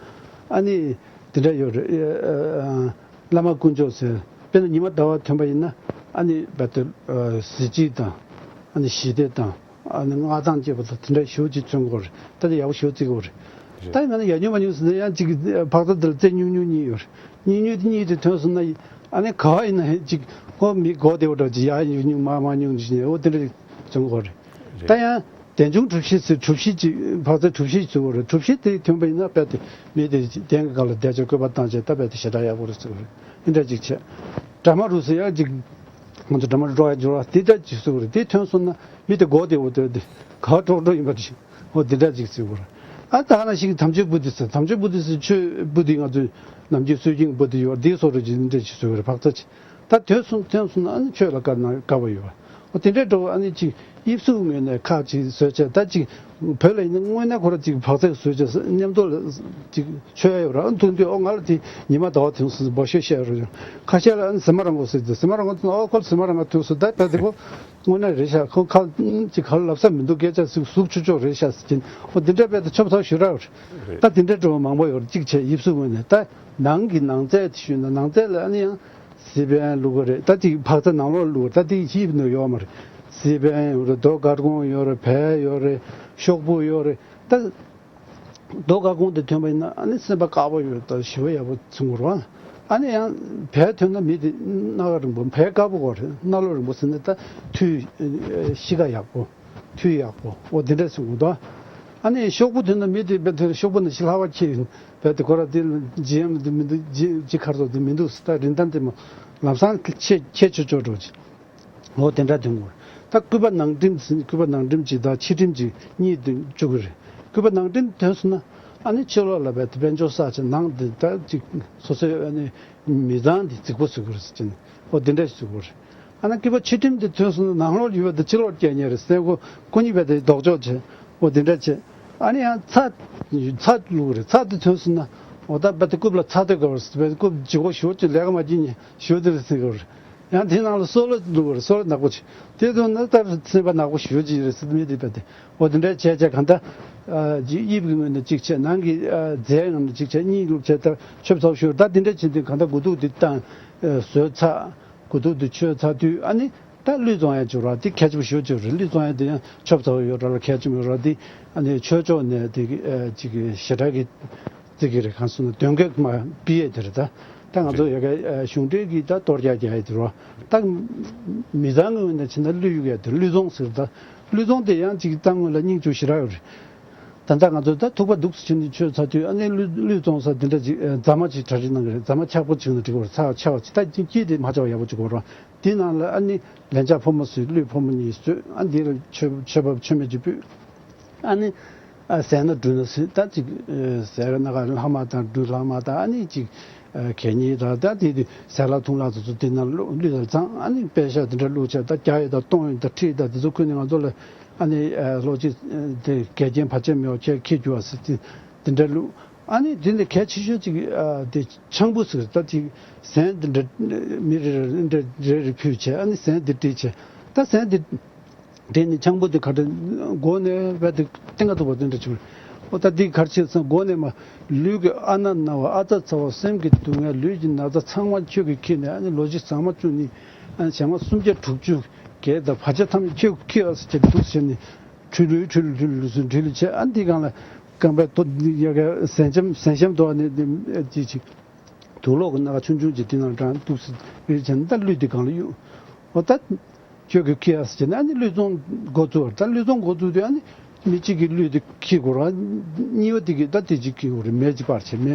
ཨ་ནི་དེ་འདྲ་ཡོད་རེད། ཨ་བླ་མ་དཀོན་མཆོག་ཟེར། དཔེར་ན་ཉི་མ་ཟླ་བ་ཐོན་པ་ཡིན་ན་ཨ་ནི་རྦད་དེ་ཨ་གཟི་བརྗིད་དང་ཨ་ནི་ཞི་བདེ་དང་ཨ་ནི་མངའ་ཐང་ཅེས་པ་དང་དེ་འདྲ་ཞེ་པོ་ཅིག་མཚོན་གྱི་ཡོད་རེད། ད་དེ་ཡག་པོ་ཞེ་པོ་བརྩི་གི་ཡོད་རེད། ད་ཡིན་ན་ཡང་ཉུང་མང་ཉུང་ཟེར་ན་ཡང་ཅིག་བག་ཚ་དེ་ལ་རྩེ་ཉུང་ཉུང་གཉིས་ཡོད་རེད། ཉུང་ཉུང་དེ་གཉིས་དེ་ཐོན་སོང་ན་ཨ་ནི་ག་བ་ཡིན་ན་ཅིག་ཁོ་མི་གོ་བདེ་བོ་འདྲ་ཅིག་ཡར་ཉུང་ཉུང་མར་མར་ཉུང་ཉུང་ཞིག་ནས་འོ་དེ་འདྲ་ཅིག་མཚོན་གྱི་ཡོད་རེད། ད་ཡང་རྟེན་འབྱུང་གྲུ་བཞི་ཟེར་གྲུ་བཞི་ཅིག་བག་ཚ་གྲུ་བཞི་ཟེར་བ་རེད། གྲུ་བཞི་དེ་ཐོན་པ་ཡིན་ན་རྦད་དེ་མི་དེ་གདན་གྱི་སྒང་ལ་བསྡད་བྱས་བཀོད་པ་བཏང་བྱས་ད་རྦད་དེ་ཞེ་དྲག་ཡག་པོ་རེད་ཟེར་བ་རེད། འདི་འདྲ་ཅིག་བྱས། དྲ་མ་རུ་ཟེར་ཡག་ཅིག་ང་ཚོ་དྲ་མ་རུ་འགྲོ་ཡག་འབྱོར་བ་འདི་འདྲ་ཅིག་ཟེར་བ་རེད། དེ་ཐོན་སོང་ན་མི་དེ་མགོ་བདེ་བོ་སྟོན་ཏེ་ག་པར་འགྲོ་འགྲོ་ཡིན་པ་རེད། འོ་འདི་འདྲ་ཅིག་ཟེར་བ་རེད། ཨ་ད་ནང་བཞིན་དམ་ཆོས་བུ་དི་ཟེར། དམ་ཆོས་བུ་དི་ཟེར་ཆོས་བུ་དི་ང་ཚོའི་ནམ་རྒྱུན་སྲོལ་རྒྱུན་བུ་དི་ཡོད་འདི་སོགས་རེད། ཅིག་འདི་འདྲ་ཅིག་ཟེར་བ་རེད། བག་ཚ་ཅིག་ད་དོན་གསུམ་དོན་གསུམ་ན་ཨ་ནི་ཆོས་ལ་དགའ་ན་དགའ་བ་ཡོད་པ། འོ་དེ་འདྲའི་འགྲོ་བ་ཨ་ནི་ཅིག་དབྱིབས་གཟུགས་ངོས་ནས་ཁག་ཅིག་བཟོས་བྱས། ད་ཅིག་བོད་ལ་ཡིན་ན་དངོས་གནས་ཁོ་ར་ཅིག་བག་ཚ་བཟོས་བྱས་མཉམ་དུ་ལ་ཅིག་མཆོད་ཡ་ཡོད་ར། ཨ་མཐོང་དུས་ཨོ་ང་ལ་དེ་ཉི་མ་ཟླ་བ་དེ་ཚོ་འབོ་ཤོད་བཤད་རོགས་ཡོང་། ཁ་ཤས་ལ་ཨ་ནི་ཟི་མ་ར་མགོ་ཟེར་དུས་ཟི་མ་ར་མགོ་ཚོ་ཨོ་ཁོ་ལ་ཟི་མ་ར་མགོ་དེ་ཚོ་ད་ད་དེ་ཁོ་དངོས་གནས་རེད་ཤག་ཁོ་ཁ་ཅིག་ཁ་ལབ་ས་མི་འདུག་སྐད་ཆ་ཟིག་ཟུག་ཆུ་ཆོག་རེད་ཤག་ཟེར་གྱིན་འོ་དེ་འདྲ་བས་ད་ཆོབ་ཚ་བོ་ཞུ་ར་རེད། ད་དེ་འདྲ་འགྲོ་བ་མང་པོ་ཡོད་རེད། གཅིག་བྱས་དབྱིབས་གཟུགས་ངོས་ནས། ད་ནང་གི་ནང་རྫས་དེ་ཞུས་ན་ནང་རྫས་ལ་ཨ་ནི་ཡང་སི་པན་བླུག་གི་རེད། ད་དེ་བག་ཚ་ནང་ལོགས་བླུག་གི་རེད། ད་དེ་ཡིབ་ནས་ཡོད་མ་རེད། སི་པན་ཡོད་རེད། རྡོ་དཀར་གུང་ཡོད་རེད། བལ་ཡོད་རེད། ཤོག་བུ་ཡོད་རེད། ད་རྡོ་དཀར་གུང་དེ་ཐོན་པ་ཡིན་ན་ཨ་ནི་སེམས་པ་དཀར་པོ་ཡོད། ད་ཞི་བ་ཡག་པོ་ཚོང་གི་རེད་བ། ཨ་ནི་ཡང་བལ་ཐོན་ན་མི་དེ་སྣ་ཁ་རིང་པོ། བལ་དཀར་པོ་གོ་རེད། སྣ་ལོ་རིང་པོ་ཟེར་ནས་ད་མཐུ་གཤིས་ཀ་ཡག་པོ། མཐུ་ཡག་པོ། འོ་དེ་འདྲ་ཟེར་གོ་ད། ཨ་ནི་ཤོག་བུ་ཐོན་ན་མི་དེ་བལ་ཐོན། ཤོག་བུ་ནང་ཞིག་ལྷག་པ་ཁྱེར་ཡིན། བལ་དེ་ཁོ་ར་དེ་ལ་ལྗིད་ཡམ་དེ་མི་འདུག་ལྗིད་ལྗིད་ཁར་སོགས་དེ་མི་འདུག་ད་རིན་ཐང་དེ་མ་ལམ་སང་ཁྱད་ཁྱད་ཆོད་ཆོད་འགྲོ་ཅིག་འོ་དེ་འདྲ་དོན་དགོས། ད་སྐུད་པ་ནང་འགྲིམ་ཟིན། སྐུད་པ་ནང་འགྲིམ་གཅིག་དང་ཕྱི་འགྲིམ་གཅིག་གཉིས་དོན་བཅུག་གི་རེད། སྐུད་པ་ནང་འགྲིམ་ཐོན་སོང་ན་ཨ་ནི་ཕྱི་ལོགས་ལ་བལ་དེ་དཔལ་འབྱོར་བསགས་བྱས། ནང་དེ་ད་ཅིག་སོ་སོའི་ཨ་ནི་མི་ཚང་དེ་རྫིག་པོ་བཟོ་གི་རེད་ཟེར་གྱིན། འོ་དེ་འདྲ་ཞིག་བཟོ་གི་རེད། ཨ་ནི་སྐུད་པ་ཕྱི་འགྲིམ་དེ་ཐོན་སོང་ན་ནང་ལོགས་ཡོད་པ་དེ་ཕྱི་ལོགས་སྐྱེལ་ཉེ་རེད་ཟེར། ཁོ་ཁོ་གཉིས་བལ་དེ་ལྡོག་ཕྱོགས་བྱས། འོ་དེ་འདྲ་བྱས། ཨ་ནི་ཡང་ཚྭ་ཚྭ་བླུགས་གི་རེད། ཚྭ་དེ་ཐོན་སོང་ན་འོ་ད་བལ་དེ་རྐུབ་ལ་ཚྭ་དོད་དགོས་པ་རེད། བལ་རྐུབ་ལྗིད་ཁོག་ཞེ་པོ་ཅིག་ལས་ཀ་མ་བྱེད་ཉེ་ཞེ་པོ་དེ་རེད་ཟེར་གི་རེད། ཡང་དེའི་ནང་ལ་སོལ་བ་བླུགས་པ་རེད། སོལ་བ་ནག་པོ་ཅིག་དེ་ཐོན་ན་ད་སེམས་པ་ནག་པོ་ཞེ་པོ་ཅིག་རེད་ཟེར། མི་དེ་བལ་དེ་འོ་དེ་འདྲ་བྱས་བྱས་གང་ལྟར་ཨ་ཅིག་དབྱིབས་ཀྱི་ངོས་ནས་གཅིག་བྱས། ནང་གི་ཨ་རྫས་ངོས་ནས་གཅིག་བྱས། གཉིས་བླུགས་བྱས། ད་ཆོབ་ཚ་པོ་ཞེ་པོ། ད་དེ་འདྲ་བྱེད་དུས་གང་ལྟར་དགུ་ཐུག་དེ་བཏང་ཨ་བཟོས་ཚར། དགུ་ཐུག་དེ་ཆོད་ཚར་དུས་ཨ་ནི་ད་གླུད་བཙོང་ཡ་བྱེད་རོགས། དེ་གལ་ཆེན་པོ་ཞེ་པོ་ཅིག་རེད། གླུད་བཙོང་ཡ་དེ་ཡང་ཆོབ་ཚ་པོ་ཡོད་ར་ལ་གལ་ཆེན་པོ་ཡོད་ར། དེ་ཨ་ནི་ཆོས་ཕྱོགས་ནས་དེ་ཨ་ཅིག་ཞེ་དྲག་གི་བརྩི་གི་རེད། གང་ཟེར་ན་གདོན་བགེགས་མ་ཕུད་ཡས་དེ་རེད། ད་ད་ང་ཚོ་ཡ་ག་ཨ་གཞུང་འབྲེལ་གྱི་ད་གཏོར་རྒྱག་རྒྱག་ཡས་དེ་རོ། ད་མི་ཚང་གི་ངོས་ནས་བྱས་ན་གླུད་གཡུག་ཡས་དེ་གླུད་བཙོང་ཟེར། ད་གླུད་བཙོང་དེ་ཡང་ཅིག་གཙང་ངོས་ལ་སྙིང་བཅུག་ཞེ་དྲག་ཡོད་རེད། ད་ལྟ་ང་ཚོ་ད་ཐུག་པ་འདུག་སེ་བྱས་ནས་ཆོས་ཚར་དུས་ཨ་ནི་གླུད་གླུད་བཙོང་ས་དེ་འདྲ་ཅིག་ཨ་རྫ་མ་ཅིག་གྲ་སྒྲིག་གནང་གི་རེད། རྫ་མ་འཁྱག་པོ་བྱུང་ན་འགྲིག་གི་རེད། ཚ་བ་ཆེ་བ་ཅིག་ད་དཀྱིལ་དེ་མ་ཆགས་པ་ཡག་པོ་ཅིག་དགོས་རེད། དེའི་ནང་ལ་ཨ་ནི་ལན་ཆགས་ཕོ་མོ་བཟོས། གླུད་ཕོ་མོ་གཉིས་བཟོས། ཨ་འདི་ལ་མཆོད་མཆོད་པ་མཆོད་མེ་ཅིག་ཕུལ། ཨ་ནི་ཨ་ཟས་སྣ་འབྲུ་སྣ་ཟོས། ད་ཅིག་ཨ་ཟས་སྣ་ག་ལྷག་མ་དང་འབྲུ་ལྷག་མ་དང་། ཨ་ནི་ཅིག་ཨ་གད་སྙིགས་དང་། ད་དེ་དུས་ཟས་ལྷག་འཐུང་ལྷག་དེ་ཚོ་དེ་ནང་བླུགས། གླུད་དང་བཙོང་། ཨ་ནི་པད་ཤག་དེ་འདྲ་བླུགས་བྱས། ད་བརྒྱ་ཡོད་དང་སྟོང་ཡོད་དང་ཁྲི་དང་དེ་ཚོ་ཁུར་ནས་ང་ཚོ་ལ་ཨ་ནི་ཨ་ལོ་གཅིག་དེ་འགལ་རྐྱེན་བར་ཆད་མེད་པ་ཁྱེད་ཁྱེར་རྒྱུག་པ་ཟེར་དེ་དེ་འདྲ་བླུགས། ཨ་ནི་དེ་ནས་གལ་ཆེ་ཤོས་ཅིག་ཨ་དེ་ཆང་བུ་ཟེར། ད་ཅིག་ཟན་དེ་འདྲ་མི་རེ་རེ་འདྲ་རེ་རེ་ཕུལ་བྱས། ཨ་ནི་ཟན་དེ་སྤྲད་བྱས། ད་ཟན་དེ་དེ་ནི་ཆང་བུ་དེ་ག་འདྲ་མགོ་ནས་བལ་དེ་སྟེང་ག་ཐུག་པ་དེ་འདྲ་བྱུང་། འོ་ད་འདི་གར་ཆེ་ཚང་མགོ་ནས་མ། ལུས་ཀྱི་ཨ་སྣ་ན་བ། ཨ་རྩ་ཚ་བ། སེམས་ཀྱི་སྡུག་བསྔལ། ལུས་ཀྱི་ན་ཚ་ཚང་མ་ཁྱོད་ཀྱིས་ཁྱེར་ནས། ཨ་ནི་ལོ་བཞི་ཟ་མ་བཅུ་གཉིས། ཨ་ནི་ཞག་མ་སུམ་བརྒྱ་དྲུག་ཅུ་བརྒྱད་དང་བར་ཆད་ཐམས་ཅད་ཁྱོད་ཀྱིས་ཁྱེར་ཨ་ཟེར་བྱས་འདུག་ཟེར་ནས། ཁྲུས་ལུས་ཁྲུས་ལུས་ཁྲུས་ལུས་སུ་ཁྲུས་ལུས་བྱས། ཨ་ནི་འདི་སྒང་ལ་རྐང་པའི་ཐོ་ཡ་ག་ཟན་ཤམ་ཟན་ཤམ་དོ། ཨ་ནི་འདི་ཅི་ཅིག་དུག་ལོག་གི་སྣ་ཁ་ཆུང་ཆུང་ཅིག་དེ་ནང་དྲངས་འདུག་སེ་རེད་བྱས་ནས། ད་གླུད་དེ་སྒང་ལ་གཡུགས། འོ་ད་ཁྱོད་ཀྱིས་ཁྱེར་ཨ་ཟེར་བྱས་ནས། ཨ་ནི་གླུད་བཙོང་འགོ་བཙུགས་པ་རེད། ད་གླུད་བཙོང་འགོ་བཙུགས་དུས་ཨ་ནི་མི་གཅིག་གིས་གླུད་དེ་ཁྱེར་དགོས་རེད། གཉིས་པ་དེ་གིས་ད་དེ་གཅིག་ཁྱེར་དགོས་རེད། མེ་གཅིག་སྤར་བྱས། མེ་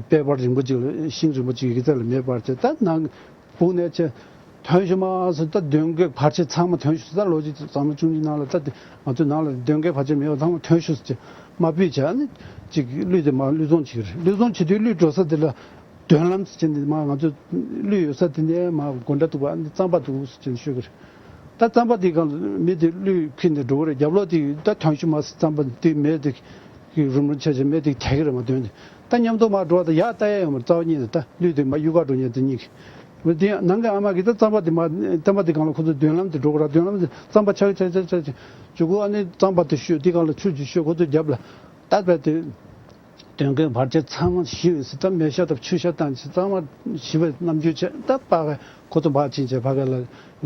པད་སྤར་རིང་པོ་གཅིག་ལ་ཤིང་རིང་པོ་གཅིག་གི་རྩེ་ལ་མེ་སྤར་བྱས། ད་ནང་སྦུག་ནས་ཆེ་ཐོན་ཤོག་མ་ཟེར། ད་གདོན་བགེགས་བར་ཆད་ཚང་མ་ཐོན་ཤོག་ཟེར། ད་ལོ་གཅིག་ཟ་མ་བཅུ་གཉིས་ནང་ལ་ད་དེ་ང་ཚོའི་ནང་ལ་གདོན་བགེགས་བར་ཆད་མེད་པ་ཚང་མ་ཐོན་ཤོག་ཟེར་བྱས་མར་ཕུད་བྱས། ཨ་ནི་ཅིག་གླུད་དེ་མར་གླུད་བཙོང་བྱེད་ཀྱི་རེད། གླུད་བཙོང་བྱེད་དུས་གླུད་འགྲོ་ས་དེ་ལ་མདུན་ལམ་ཟེར་བྱས་ནས། མར་ང་ཚོ་གླུད་ཡོད་ས་དེ་ནས་མར་སྒོ་འགྲམ་འདུག་པ། ཨ་ནི་རྩམ་པ་འདུག་ཟེར་བྱས་ནས་ཤོད་ཀྱི་རེད། ད་རྩམ་པ་དེ་སྒང་ལ་མི་དེ་གླུད་ཁྱེར་ནས་འགྲོ་གི་རེད། རྒྱབ་ལོགས་དེ་ད་ཐོན་ཤོག་མ་ཟེར། རྩམ་པ་དེ་མེ་དེ་གི་རུམ་རུམ་ཆེ་ཆེ་མེ་དེ་དེད་ཀྱི་རེད་མར་མདུན་དེ། ད་མཉམ་དུ་མར་འགྲོ་བ་དང་ཡར་ལྟ་ཡ་ཡོད་མ་རེད། རྩ་བ་ཉིད་ནས་ད་གླུད་དེ་མར་གཡུག་ག་འགྲོ་མཁན་དེ་གཉིས་ཀྱིས། འོ་དེ་ཡང་ནང་གི་ཨ་མ་གིས་ད་རྩམ་པ་དེ་མར་རྩམ་པ་དེ་སྒང་ལ་ཁོ་ཚོ་མདུན་ལམ་དེ་འགྲོ་གི་རེད། མདུན་ལམ་དེ་རྩམ་པ་ཆག་ཆག་ཆག་ཆག་ཆག་མཇུག་གུ་ཨ་ནི་རྩམ་པ་དེ་བཤུས། དེ་སྒང་ལ་ཆུ་ཅིག་བཤུས། ཁོ་ཚོ་རྒྱབ་ལ་ད་བལ་དེ། གདོན་བགེགས་བར་ཆད་ཚང་མ་ཞི་བའི་ཟེར། ད་མེ་ཤ་དང་ཆུ་ཤ་བཏང་བྱས་ཚང་མ་ཞི་བའི་རྣམ་འགྱུར་བྱས། ད་ཕ་གི་ཁོ་ཚོ་ཕར་ཕྱིན་བྱས་ཕ་གི་ལ་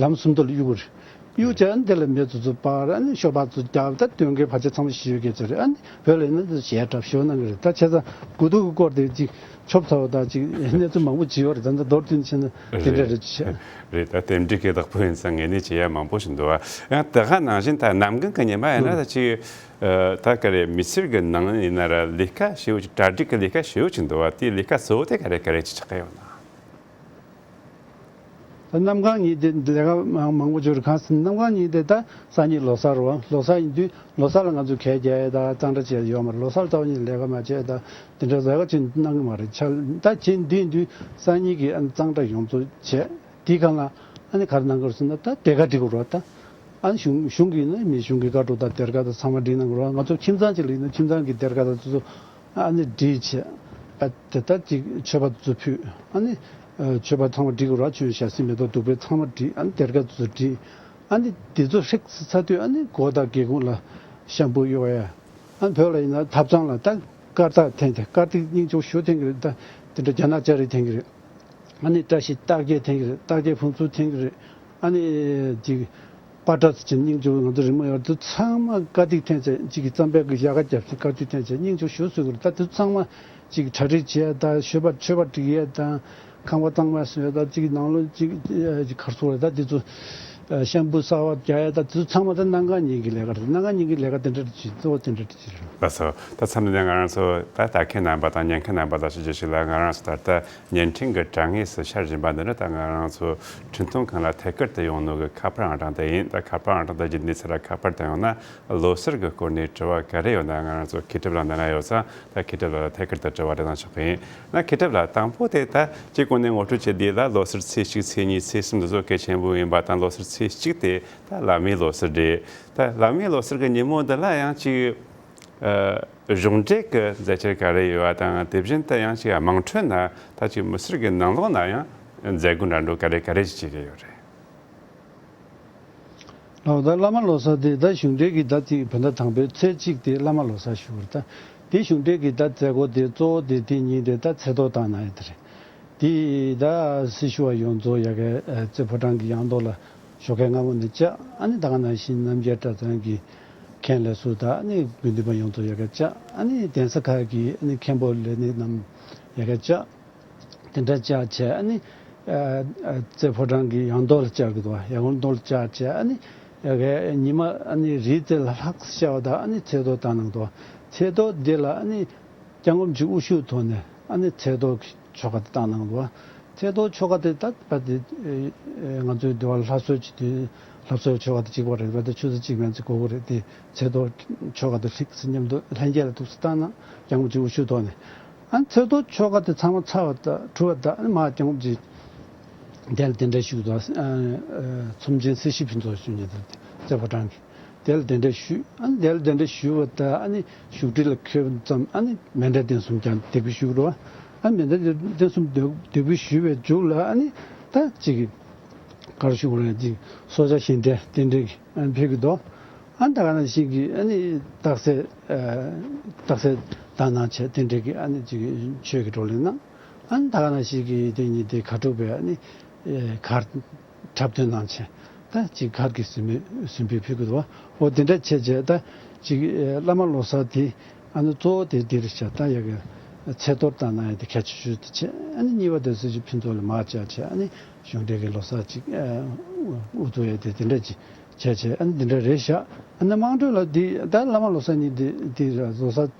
ལམ་སུམ་མདོ་ལ་གཡུག་གི་རེད། གཡུག་བྱས་ཨ་ནི་དེ་ལ་མེ་ཚུ་ཚུ་སྤར། ཨ་ནི་ཤོ་སྦག་ཚུ་རྒྱག། ད་གདོན་བགེགས་བར་ཆད་ཚང་མ་ཞི་བའི་སྐད་ཆ་རེད། ཨ་ནི་བོད་ལ་ཡིན་ན་ཞལ་གྲབས་ཞུ་གནང་གི་རེད། ད་བྱས་ཙང་དགུ་ཐུག་གི་སྐོར་དེ་ཅིག་ཆོབ་ཚ་བོ་དང་ཅིག་གནས་ཚུལ་མང་པོ་ཅིག་ཡོད་རེད། ད་ལྟ་མདོར་བསྡུས་ནས་བཤད་ན་དེ་འདྲ་རེད་ཅེས། རེད། ད་རྟེན་འབྲེལ་གྱི་བདག་པོ་ཡིན་ཙང་ངེས་གནས་བྱེད་ཡ་མང་པོ་ཞིག་འདུག་བ། ཡང་དེ་ག་ནང་བཞིན་ད་གནམ་གང་གི་ཉི་མ་ཡིན་ན་ད་ཅིག་ཨ་ད་ག་རེ་མི་སེར་གྱི་ནང་ཡིན་ན་ར་ལས་ཀ་ཞེ་པོ་ཅིག་གྲ་སྒྲིག་གི་ལས་ཀ་ཞེ་པོ་ཅིག་འདུག་བ། དེའི་ལས་ཀ་གཙོ་བོ་དེ་ག་རེ་ག་རེ་ཅིག་ཆགས་ཀྱི་ཡོད་ན། ད་གནམ་གང་ཉིན་དེ་ལས་ཀ་མང་མང་པོ་ཅིག་རེད། གང་ཟེར་ན་གནམ་གང་ཉིན་དེ་ད་སང་ཉིན་ལོ་གསར་རེད་བ། ལོ་གསར་ཡིན་དུས་ལོ་གསར་ལ་ང་ཚོ་གད་རྒྱག་ཡས་དང་གཙང་སྦྲ་བྱེད་ཡས་ཡོད་མ་རེད། ལོ་གསར་ལྟ་བུ་ཉིད་ལས་ཀ་མ་བྱས་དང་དེ་འདྲ་ལས་ཀ་ཅིག་གནང་གི་མ་རེད། ཆ་ད་ཅིག་འདི་ཡིན་དུས་སང་ཉིན་གྱི་ཨ་ནི་གཙང་སྦྲ་ཡོངས་རྫོགས་བྱས། དེའི་སྒང་ལ་ཨ་ནི་ག་རེ་གནང་གི་རེད་ཟེར་ན། ད་སྡེར་ཁ་སྒྲིག་དགོས་རེད་བ། ད་ཨ་ནི་གཞུང་གཞུང་གི་ཡིན་ན་མི་གཞུང་གི་བཀའ་འཁྲོལ་དང་སྡེར་ཁ་དང་ཚང་མ་སྒྲིག་གནང་དགོས་རེད་བ། ང་ཚོ་ཁྱིམ་ཚང་ཅིག་ལ་ཡིན་ན་ཁྱིམ་ཚང་གི་སྡེར་ཁ་དང་དེ་ཚོ་ཨ་ནི་སྒྲིག་བྱས། ཨ་དེ་ལྟར་ཅིག་མཆོད་པ་དེ་ཚོ་ཕུལ། ཨ་ནི་ཨ་མཆོད་པ་ཚང་མ་སྒྲིག་དགོས་རེད་བ། མཆོད་ཡོན་ཞལ་བསིལ་མེ་ཏོག་བདུག་སྤོས་ཚང་མ་སྒྲིག། ཨ་ནི་སྡེར་ཁ་དེ་ཚོ་སྒྲིག། ཨ་ནི་དེ་ཚོ་ཧྲིག་ཚར་དུས་ཨ་ནི་སྒོ་དང་སྒེའུ་ཁུང་ལ་ཤམ་བུ་གཡོག་ཡ། ཨ་ནི་བོད་ལ་ཡིན་ན་ཐབ་ཚང་ལ་ད་དཀར་རྟགས་འཐེན་ཏེ། དཀར་རྟགས་སྙིང་རྗེ་པོ་ཞེ་པོ་འཐེན་གྱི་རེད། ད་དེ་འདྲ་རྒྱ་ནག་ལྕགས་རི་འཐེན་གྱི་རེད། ཨ་ནི་བཀྲ་ཤིས་རྟགས་བརྒྱད་འཐེན་གྱི་རེད། རྟགས་བརྒྱད་ཕུང་ཚུར་འཐེན་གྱི་རེད། ཨ་ནི་ཅིག་ པ་ཏྲ་ཟེར་གྱི་སྙིང་རྗེ་བོ་ང་ཚོ་རི་མོ་ཡོད་དུས་ཚང་མ་དཀའ་སྡིག་འཐེན་བྱས་གཅིག་གི་རྩམ་པའི་གི་ཡལ་ག་བརྒྱབ་སྟེ་དཀའ་སྡིག་འཐེན་བྱས་སྙིང་རྗེ་བོ་ཞེ་པོ་བཟོ་གི་རེད། ད་དེ་ཚོ་ཚང་མ་གཅིག་གི་གྲ་སྒྲིག་བྱས་དང་མཆོད་པ་མཆོད་པ་སྒྲིག་ཡས་དང་ཁང་པ་གཙང་མ་བཟོ་ཡས་དང་གཅིག་གི་ནང་ལོགས་གཅིག་གི་གར་སོང་རེད། ད་དེ་ཚོ་ཤམ་བུ་གསར་པ་རྒྱག་ཡས་ད་དེ་ཚོ་ཚང་མ་ད་སྣ་འགའ་གཉིས་ཀྱི་ལས་ཀ་རེད། སྣ་འགའ་གཉིས་ཀྱི་ལས་ཀ་དེ་འདྲ་རེད། གཙོ་བོ་དེ་འདྲ་རེད། ལགས་སོ། ད་མཚམས་འདི་ནས་ང་རང་ཚོ་ད་ལྟ་མཁན་རྣམ་པ་དང་ཉན་མཁན་རྣམ་པ་ལ་ཞུ་རྒྱུ་ཞིག་ལ། ང་རང་ཚོ་ད་ལྟ་བརྙན་འཕྲིན་གྱི་དྲ་ངོས་སུ་ཤར་བཞིན་པ་འདི་ནི་ད་ང་རང་ཚོ་འཕྲིན་གཏོང་ཁང་ལ་ཐད་ཀར་དུ་ཡོང་ནོ་གི་ཁ་པར་ཨང་གྲངས་དེ་ཡིན། ད་ཁ་པར་ཨང་གྲངས་དེ་བརྒྱུད་ནས་ཚུར་ལ་ཁ་པར་དུ་ཡོང་ན་ལོ་གསར་གྱི་སྐོར་ནས་དྲི་བ་ག་རེ་ཡོད་ན་ང་རང་ཚོ་མཁས་གྲུབ་ལགས་འདི་ན་ཡོད་ཙང་། ད་མཁས་གྲུབ་ལགས་ལ་ཐད་ཀར་དུ་དྲི་བ་རེ་དང་ཆོག་གི་ཡིན། ན་མཁས་གྲུབ་ལགས་དང་པོ་དེ་ད་སྤྱི་གོང་ནས་ངོ་སྤྲོད་བྱེད་དུས་ལ་ལོ་གསར་ཚེས་གཅིག་ཚེས་གཉིས་ཚེས་གསུམ་འདི་ཚོ་གལ་ཆེན་པོ་ཡིན་པ་དང་། ལོ་གསར་ཚེས་གཅིག་དེ་ད་བླ་མའི་ལོ་གསར་རེད། ད་བླ་མའི་ལོ་གསར་གྱི་ཉིན་མོ་འདི་ལ་ཡང་ཅིག་ཨ། གཞུང་འབྲེལ་གྱི་མཛད་འཆར་ག་རེ་ཡོད་པ་དང་། དེ་བཞིན་དུ་ཡང་ཅིག་དམངས་ཁྲོད་ན་ད་ཅིག་མི་སེར་གྱི་ནང་ལོགས་ན་ཡང་མཛད་སྒོ་འདྲ་འདྲ་ག་རེ་ག་རེ་ཞིག་བྱེད་ཀྱི་ཡོད་རེད། ལགས། ད་བླ་མ་ལོ་གསར་དེ་ད་གཞུང་འབྲེལ་གྱི་ད་ཅིག་བོད་ཟླ་དང་པོའི་ཚེས་གཅིག་དེ་བླ་མ་ལོ་གསར་ཞུ་བར། ད་དེ་གཞུང་འབྲེལ་གྱི་ད་མཛད་སྒོ་དེ་གཙོ་བོ་དེ་དེ་ཉིན་དེ་ད་ཚེས་གཏོར་བཏང་གནང་ཡས་དེ་རེད། དེ་ད་སྲི་ཞུ་བ་ཡོངས་རྫོགས་ཡ་གི་རྩེ་ཕོ་བྲང་གི་ཡང་ཐོག་ལ་ཞོགས་ཀས་སྔ་མོ་ནས་བཅར། ཨ་ནི་ད་ག་ནང་བཞིན་རྣམ་རྒྱལ་གྲྭ་ཚང་གི་མཁན་ལས་ཟུར་དང་། ཨ་ནི་དགེ་འདུན་པ་ཡོངས་རྫོགས་ཡ་གི་བཅར། ཨ་ནི་གདན་ས་ཁག་གི་ཨ་ནི་མཁན་པོ་ལས་སྣེ་རྣམས་ཡ་གི་བཅར། དེ་འདྲ་བཅར་བྱས། ཨ་ནི་ཨ་ཨ་རྩེ་ཕོ་བྲང་གི་ཡང་ཐོག་ལ་བཅར་གི་འདུག་ཡང་ཐོག་ལ་བཅར་བྱས། ཨ་ནི་ཡ་གི་ཉི་མ་ཨ་ནི་རེའི་རྩེ་ལ་ལྷག་ཤར་བ་དང་ཨ་ནི་ཚེས་གཏོར་བཏང་གནང་འདུག་ཚེས་གཏོར་འདི་ལ་ཨ་ནི་སྐྱབས་མགོན་རིན་པོ་ཆེ་དབུ་བཞུགས་ཐོག་ནས་ཨ་ནི་ཚེས་གཏོར་གྱི་ཆོ་ག་དེ་བཏང་གནང་འདུག་ཚེས་གཏོར་ཆོ་ག་དེ་ད་ད་དེ་ཨེ་ཨེ་ང་ཚོའི་འདི་བར་ལྷ་གསོལ་གྱི་དུས་ལྷ་གསོལ་ཆོ་ག་དེ་གཅིག་པ་རེད་པ། ད་ཆུ་ཚོད་གཅིག་མན་ཙམ་འགོར་གི་རེད། དེ་ཚེས་གཏོར་ཆོ་ག་དེ་ལྷག་ཙམ་མཉམ་དུ་ལྷན་རྒྱས་ལ་ཐུགས་སུ་བཏང་གནང་། སྐྱབས་མགོན་རིན་པོ་ཆེ་དབུ་བཞུགས་ཐོག་ནས། ཨ་ནི་ཚེས་གཏོར་ཆོ་ག་དེ་ཚང་མ་ཚར་བ་དང་གྲུབ་པ་དང་། ཨ་ནི་མར་སྐྱབས་མགོན་རིན་པོ་ཆེ་དེ་ལ་གདན་འདྲེན་ཞུས་འདུག་ཨ་ཨ་ཚོམས་ཆེན་སྲི་ཞུ་ཕུན་ཚོགས་ཞུ་མཁན་དེ་རྩེ་ཕོ་བྲང་གི་དེ་ལ་གདན་འདྲེན་ཞུས། ཨ་ནི་དེ་ལ་གདན་འདྲེན་ཞུས་པ་དང་། ཨ་ནི་བཞུགས་ཁྲི་ལ་འཁོད་ཙམ། ཨ་ནི་མཎྜལ་རྟེན་གསུམ་ཀྱང་འདེགས་འབུལ་ཞུས་རོ། ཨ་ནི་མཎྜལ་རྟེན་གསུམ་འདེགས་འདེགས་འབུལ་ཞུས་པའི་མཇུག་ལ་ཨ་ནི་ད་ཅིག་ག་རེ་ཞུ་དགོས་རེད། ཅིག་གསོལ་ཇ་བཞེས་འདྲ་རྟེན་འབྲེལ་གྱི་ཨ་ནི་ཕེབས་ཀྱི་འདུག་ཨ་ནི་ད་ག་ནང་བཞིན་གྱི་ཨ་ནི་རྟགས་གསལ་ཨ་རྟགས་གསལ་བཏང་གནང་བྱས། རྟེན་འབྲེལ་གྱི་ཨ་ནི་ཅིག་ཆོས་ཀྱི་བགྲོ་གླེང་གནང་། ཨ་ནི་ད་ག་ནང་བཞིན་གྱི་དེ་ཉིན་དེ་གར་སྒྲུབ་པའི་ཨ་ནི་ཨེ་གར་འཁྲབ་སྟོན་གནང་བྱས། ད་ཅིག་གར་གྱི་གཟིམ་གཟིམ་དཔོན་ཕུལ་གྱི་འདུག་འོ་དེ་འདྲ་བྱས་བྱས། ད་ཅིག་ཨེ་བླ་མ་ལོ་གསར་དེ་ཨ་ནི་གཙོ་བོ་དེ་འདིར་བཞག་ད་ཡ་གི་ཚེས་གཏོར་བཏང་གནང་ཡ་དེ་གལ་ཆེ་ཤོས་དེ་བྱས། ཨ་ནི་གཉིས་པ་དེ་སྲི་ཞུ་ཕུན་ཚོགས་ལ་མར་བཅར་བྱས། ཨ་ནི་གཞུང་འབྲེལ་གྱི་ལོ་གསར་ཅིག་ཨ་དབུ་བཙུགས་ཡ་དེ་དེ་འདྲ་ཅིག་བྱས་བྱས། ཨ་ནི་འདི་འདྲ་རེད་བཞག་ཨ་ནི་དམངས་ཁྲོད་ལ་འདི་ད་བླ་མ་ལོ་གསར་ཉིན་འདི་འདི་ལོ་གསར་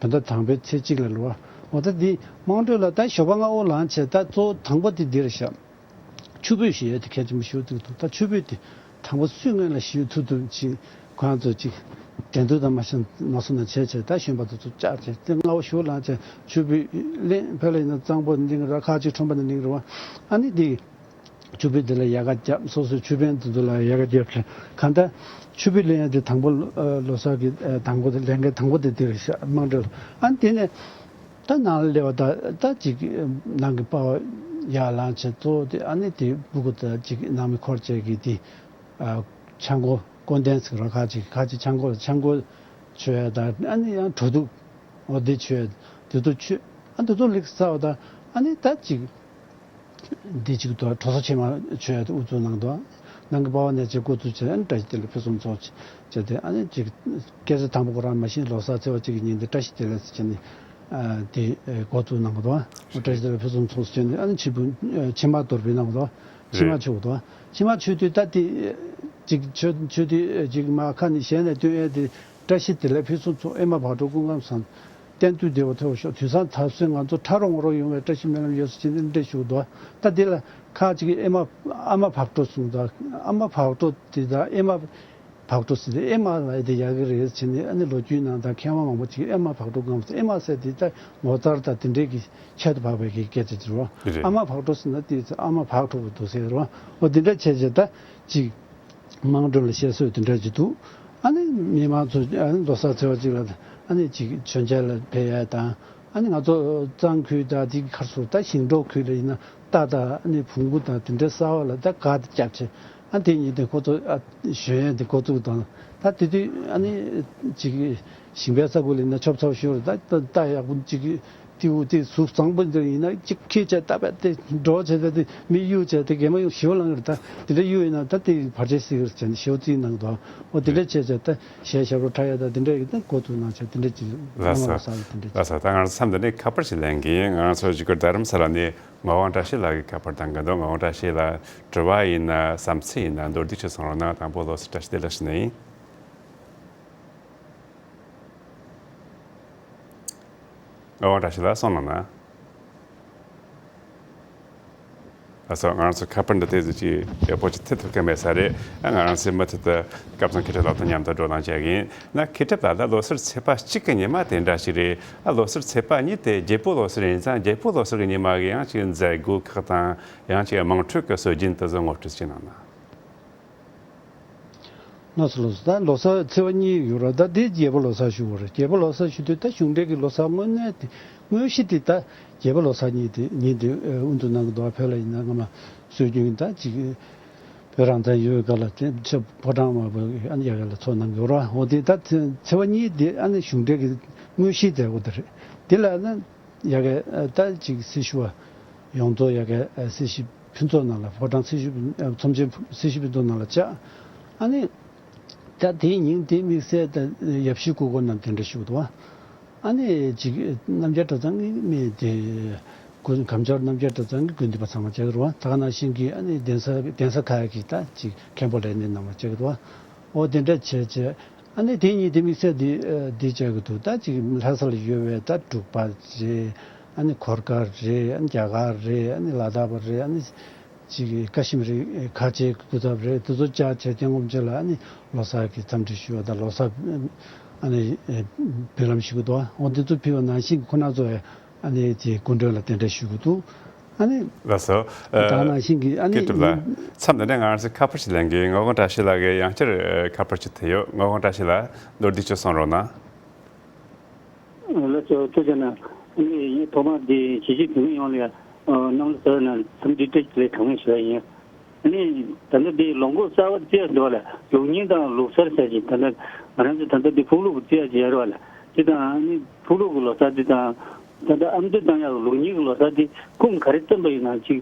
བོད་ཟླ་དང་པོའི་ཚེས་གཅིག་ལ་རེད་པ། འོ་ད་འདི་དམངས་ཁྲོད་ལ་ད་ཞོགས་པ་སྔ་པོ་ལངས་བྱས། ད་གཙོ་བོ་དང་པོ་དེ་འདི་རེད་བཞག་ཆུ་ཕུད་ཞུ་ཡས་དེ་གལ་ཆེན་པོ་ཞེ་པོ་ཅིག་འདུག་ད་ཆུ་ཕུད་དེ་དང་པོ་སུས་སྔོན་ལ་ཞུ་ཐུབ་ཐུབ་ཅིག་ཁོ་རང་ཚོ་ཅིག་འགྲན་བསྡུར་དང་མ་བྱས་མ་སོང་ན་བྱས་བྱས། ད་གཞོན་པ་དེ་ཚོ་བཅར་བྱས་དེ་སྔ་པོ་ཞོགས་ལངས་བྱས་ཆུ་ཕུད་ལེན། བོད་ལ་ཡིན་ན་གཙང་པོ་ནས་ལེན་ར། ཁ་ཅིག་ཁྲོམ་པ་ནས་ལེན་ར་བ། ཨ་ནི་དེ་ཆུ་ཕུད་དེ་ལ་ཡལ་ག་བརྒྱབ། སོ་སོའི་ཆུ་དཔོན་དེ་ཚོ་ལ་ཡལ་ག་བརྒྱབ་བྱས། གང་ལྟར་ཆུ་ཕུད་ལེན་ཡ་དེ་དང་པོ་ཨ་ལོ་གསར་གྱི་ཨ་དང་པོ་དེ་ལེན་མཁན་དང་པོ་དེ་དེ་རེད་བཞག་དམངས་ཁྲོད་ལ། ཨ་ནི་དེ་ནས། ད་ནང་ལ་སླེབས་པ་ད་ད་ཅིག་ནང་གི་པ་ཕ་ཡར་ལངས་བྱས་གཙོ་བོ་དེ་ཨ་ནི་དེ་སྤུ་གུ་ད་ཅིག་ནང་མི་འཁོར་བཅས་ཀྱི་དེ་ཨ་ཆང་སྒོ་སྐོར་འདོན་ཟེར་རོ། ཁ་ཅིག་ཁ་ཅིག་ཆང་སྒོ་ཆང་སྒོ་མཆོད་ཡ་དང་། ཨ་ནི་ཡང་བྲོ་བརྡུང་འོ་དེ་མཆོད་ཡ་དེ་ཚོ་མཆོད། ཨ་དེ་ཚོ་ལེགས་ཚར་བ་ད་ཨ་ནི་ད་ཅིག་འདི་གཅིག་ཏུ་གྲོ་སོ་ཕྱེ་མར་མཆོད་ཡ་དེ་དབུ་བཙུགས་གནང་འདུག་ནང་གི་པ་ཕ་ནས་ཅིག་འགོ་བཙུགས་བྱས། ཨ་ནི་བཀྲ་ཤིས་བདེ་ལེགས་ཕུན་སུམ་ཚོགས་བྱས་ཏེ། ཨ་ནི་ཅིག་སྐྱེས་ཚེས་དང་པོ་ཁོ་རང་མ་གཞི་ལོ་གསར་ཚེས་པ་གཅིག་གི་ཉིན་དེ་བཀྲ་ཤིས་བདེ་ལེགས་ཟེར་བྱས་ནས་ཨ་དེ་ཨ་འགོ་བཙུགས་གནང་གི་འདུག་བཀྲ་ཤིས་བདེ་ལེགས་ཕུན་སུམ་ཚོགས་ཟེར་བྱས་ནས། ཨ་ནི་ཕྱི་ཕུ་ཨ་ཕྱེ་མར་གཏོར་འབུལ་གནང་གི་འདུག་ཕྱེ་མར་མཆོད་གི་འདུག་ཕྱེ་མར་མཆོད་དུས་ད་དེ་ཅིག་མཆོད་མཆོད་དུས་ཅིག་མར་ཁ་ནས་ཞལ་ནས་བཏོན་ཡས་དེ། བཀྲ་ཤིས་བདེ་ལེགས་ཕུན་སུམ་ཚོགས། ཨེ་མ་བག་དྲོ་སྐུ་ཁམས་བཟང་། གཏན་དུ་བདེ་བ་ཐོབ་ཤོག་དུས་བཟང་ཐ་སོས་ང་ཚོ་ཕྲ་རོགས་ངོ་རོགས་ཡོང་བའི་བཀྲ་ཤིས་སྨོན་ལམ་ཡོད་ཟེར་བྱས་ནས་འདི་འདྲ་ཞུ་གི་འདུག་ད་འདི་ལ་ཁ་ཅིག་གིས་ཨེ་མ་ཨ་མ་བག་དྲོ་གསུངས་དང་། ཨ་མ་བག་དྲོ་དེ་དང་ཨེ་མ་བག་དྲོ་ཟེར་ཏེ། ཨེ་མ་ལབ་ཡས་དེ་ཡག་གི་རེད་ཟེར་ནས། ཨ་ནི་ལོ་རྒྱུས་ནང་དང་མཁས་དབང་མང་པོ་ཅིག་གིས་ཨེ་མ་བག་དྲོ་སྐམ་ཟེར། ཨེ་མ་ཟེར་དེ་ད་ངོ་མཚར་དང་དེ་འདྲའི་གི་ཁྱད་དུ་འཕགས་པའི་གི་སྐད་ཆ་ཅིག་རེད། རེད། ཨ་མ་བག་དྲོ་ཟེར་ན་དེ་ཨ་མ་བག་དྲོ་བོ་འདུག་ཟེར་རེད། འོ་དེ་འདྲ་བྱས་བྱས་ད་ཅིག་དམངས་ཁྲོད་ལ་བཤད་སྲོལ་དེ་འདྲ་ཅིག་འདུག་ཨ་ནི་མི་མང་ཚོ་ཨ་ནི་ལོ་གསར་ཚེས་པ་གཅིག་ལ་ཨ་ནི་ཅིག་མཆོད་མཇལ་ལ་ཕེབས་ཡ་དང་། ཨ་ནི་ང་ཚོ་གཙང་ཁུལ་དང་དེ་གི་ཁར་སོ་ད་ཞིང་འབྲོག་ཁུལ་ལ་ཡིན་ན་རྟ་དང་ཨ་ནི་བོང་གུ་དང་དེ་འདྲ་གསར་པ་ལ་ད་གར་དེ་བརྒྱབ་བྱས། ཨ་དེ་ཉིན་དེ་ཁོ་ཚོ་ཨ་ཞོན་ཡ་དེ་འགོ་བཙུགས་དང་། ད་དེ་དུས་ཨ་ནི་ཅིག་ཞིང་པའི་ས་ཁུལ་ལ་ཡིན་ན་ཆོབ་ཆོབ་ཤོར། ད་རྟ་ཡག་པོ་ཅིག་ཏེའུ་ཏེ་གཟུགས་བཟང་པོ་འདི་ཡིན་ན་གཅིག་ཁྱེད་ཅག་ལྟ་བ་དེ་འགྲོ་བྱས་ཏེ་དེ་མི་གཡུག་བྱས་ཏེ་གད་མོ་ཡུག་ཞེ་པོ་ལངས་ཡོད་ད། དེ་འདྲ་གཡུག་ཡིན་ན་ད་དེ་བར་ཆད་སྲིད་ཀྱི་རེད་བྱས་ནས་ཞེ་པོ་རྩིས་གནང་འདུག་འོ་དེ་འདྲ་བྱས་བྱས་ད་གཞས་ཞབས་བྲོ་འཁྲབ་ཡ་ད་དེ་འདྲ་ཡིན་ད་འགོ་བཙུགས་གནང་བྱས་དེ་འདྲ་ཅིག་ལ་ལ་ས་ས་ལ་དེ་འདྲ་ལ་ཅིག་ས་ད་ང་རང་མཚམས་འདི་ནས་ཁ་པར་ཞིག་ལེན་གི་ཡིན། ང་རང་ཚོ་གཞིས་སྒར་རྡ་རམ་ས་ལ་ནས་ངག་དབང་བཀྲ་ཤིས་ལགས་ཀྱི་ཁ་པར་གཏོང་གི་འདུག་ངག་དབང་བཀྲ་ཤིས་ལགས་དྲི་བ་ཡིན་ན་བསམ་ཚུལ་ཡིན་ན་མདོར་བསྡུས་ཅིག་གསུང་རོགས་གནང་། དང་པོ་ལོ་སར་བཀྲ་ཤིས་བདེ་ལེགས་ཞུ་ནི་ཡིན། ངག་དབང་བཀྲ་ཤིས་ལགས་གསུངས་གནང་ན། ལགས་སོ། ང་རང་ཚོ་ཁ་པར་འདི་དེ་ཚོ་ཅིག་ཡག་པོ་ཅིག་ཐེབས་ཐུབ་ཀྱི་མེད་ས་རེད། ཨ་ང་རང་ཚོའི་མུ་མཐུད་དུ་སྐལ་བཟང་མཁས་གྲུབ་ལགས་དང་མཉམ་དུ་བགྲོ་གླེང་བྱེད་ཀྱི་ཡིན། ན་མཁས་གྲུབ་ལགས་ད་ལོ་སར་ཚེས་པ་གཅིག་གི་ཉི་མ་དེ་འདྲ་ཞིག་རེད། ཨ་ལོ་སར་ཚེས་པ་གཉིས་དེ་རྒྱལ་པོ་ལོ་སར་ཡིན་ཙང་རྒྱལ་པོ་ལོ་སར་གྱི་ཉི་མ་གི་ཡང་ཅིག་མཛད་སྒོ་ཁག་དང་ཡང་ཅིག་དམངས་ཁྲོད་ཀྱི་སྲོལ་རྒྱུན་དེ་ཚོ་ངོ་སྤྲོད་ཅིག་གནང་ན། ལགས་སོ་ལགས་སོ། ད་ལོ་གསར་ཚེས་པ་གཉིས་ཡོད་རེད། ད་དེ་རྒྱལ་པོ་ལོ་གསར་ཞུ་བ་རེད། རྒྱལ་པོ་ལོ་གསར་ཞུ་དུས་ད་གཞུང་འབྲེལ་གྱི་ལོ་གསར་དངོས་གནས་དེ་དངོས་གཞི་དེ་ད་རྒྱལ་པོ་ལོ་གསར་ཉིན་དེ་ཉིན་དེ་དབུ་འཛུགས་གནང་གི་འདུག་བོད་ལ་ཡིན་ན་སྔ་མ་སྲོལ་རྒྱུན་ད་ཅིག་བོད་རང་བཙན་ཡོད་སྐབས་ལ་དེ་ཕོ་བྲང་དམར་པོ་ཨ་ནི་ཡ་ག་ལ་ཚོགས་གནང་གི་ཡོད་རེད། འོ་དེ་ད་ཚེས་པ་གཉིས་དེ་ཨ་ནི་གཞུང་འབྲེལ་གྱི་དངོས་གཞིའི་མཛད་སྒོ་དེ་རེད། དེ་ལ་ཨ་ནི་ཡ་ག་ད་ཅིག་སྲི་ཞུ་བ་ཡོངས་རྫོགས་ཡ་ག་སྲི་ཞུ་ཕུན་ཚོགས་ནང་ལ་ཕོ་བྲང་སྲི་ཞུ་ཚོམས་ཆེན་སྲི་ཞུ་ཕུན་ཚོགས་ནང་ལ་བཅར། ཨ་ནི་ད་དེའི་ཉིན་དེ་དམིགས་བསལ་ད་ཡབ་གཞིས་སྐུ་འཁོར་རྣམས་དེ་འདྲ་ཞུགས་འདུག་ཨ་ནི་ཅིག་རྣམ་རྒྱལ་གྲྭ་ཚང་གི་མི་དེ་དགོན་གམ་ཆོར་རྣམ་རྒྱལ་གྲྭ་ཚང་གི་དགོན་སྡེ་པ་ཚང་མ་བཅར་གི་འདུག་ད་ག་ནང་བཞིན་གྱི་ཨ་ནི་གདན་ས་གདན་ས་ཁག་གི་ད་ཅིག་མཁན་པོ་ལས་སྣེ་རྣམས་ལ་བཅར་གི་འདུག་འོ་དེ་འདྲ་བྱས་བྱས། ཨ་ནི་དེ་གཉིས་དེ་དམིགས་བསལ་འདི་ཨ་འདི་བྱ་གི་འདུག་ད་ཅིག་ལྷ་ས་ལ་ཡོད་པའི་ད་འབྲུག་པ་རེད། ཨ་ནི་གོར་དཀར་རེད། ཨ་ནི་རྒྱ་གར་རེད། ཨ་ནི་ལ་དྭགས་པ་རེད། ཨ་ནི་ཅིག་ཀ་ཤི་མིར་ཁ་ཆེའི་སྐུ་ཚབ་རེད། དེ་ཚོ་བཅར་བྱས་སྐྱབས་མགོན་ཆེན་ལ་ཨ་ནི་ལོ་གསར་གྱི་འཚམས་འདྲི་ཞུ་བ་དང་ལོ་གསར་ཨ་ནི་འབུལ་ལམ་ཞུ་གི་འདུག་འོ་འདི་ཚོ་ཕུལ་བ་ནང་བཞིན་ཁོ་ན་ཚོ་ཨ་ནི་དེ་སྐུ་མགྲོན་ལ་གདན་འདྲེན་ཞུ་གི་འདུག་ཨ་ནི། ལགས་སོ། ད་ནང་བཞིན་གྱི་ཨ་ནི། སྐུ་ངོ་མཚམས་འདི་ནས་ང་རང་ཚོས་ཁ་པར་ཞིག་ལེན་གྱི་ཡོད། ངག་དབང་བཀྲ་ཤིས་ལགས་ཀྱིས་ཡང་བསྐྱར་ཁ་པར་ཞིག་ཐོན་ཡོད། ངག་དབང་བཀྲ་ཤིས་ལགས་མདོར་བསྡུས་ཅིག་གསུང་རོགས་གནང་། ལགས་སོ། ཐུགས་རྗེ་གནང་། ངས་ཐོག་མར་འདི་གཞིས་བྱེས་བོད་མི་ཡོངས་ལ་གནམ་ལོ་གསར་ནང་འཚམས་འདྲི་བཀྲ་ཤིས་བདེ་ལེགས་གྲངས་མེད་ཞུ་བ་ཡིན། ཨ་ནི་ད་ལྟ་འདི་ལོ་འཁོར་གསར་པ་བརྩི་ཡ་འདུག་བ་ལ། ལུགས་རྙིང་དང་ལོ་གསར་ཟེར་གྱི་ད་ལྟ་ང་རང་ཚོ་ད་ལྟ་འདི་ཕུག་ལུག་བརྩི་ཡ་ཅིག་ཡོད་རེད་བ་ལ། དེ་དང་ཨ་ནི་ཕུག་ལུག་གི་ལོ་གསར་དེ་དང་ད་ལྟ་ཨ་མདོས་བཏང་ཡག་ལུགས་རྙིང་གི་ལོ་གསར་དེ་ཁུངས་ག་རེ་བཙུན་པ་ཡོད་ན་ཅིག་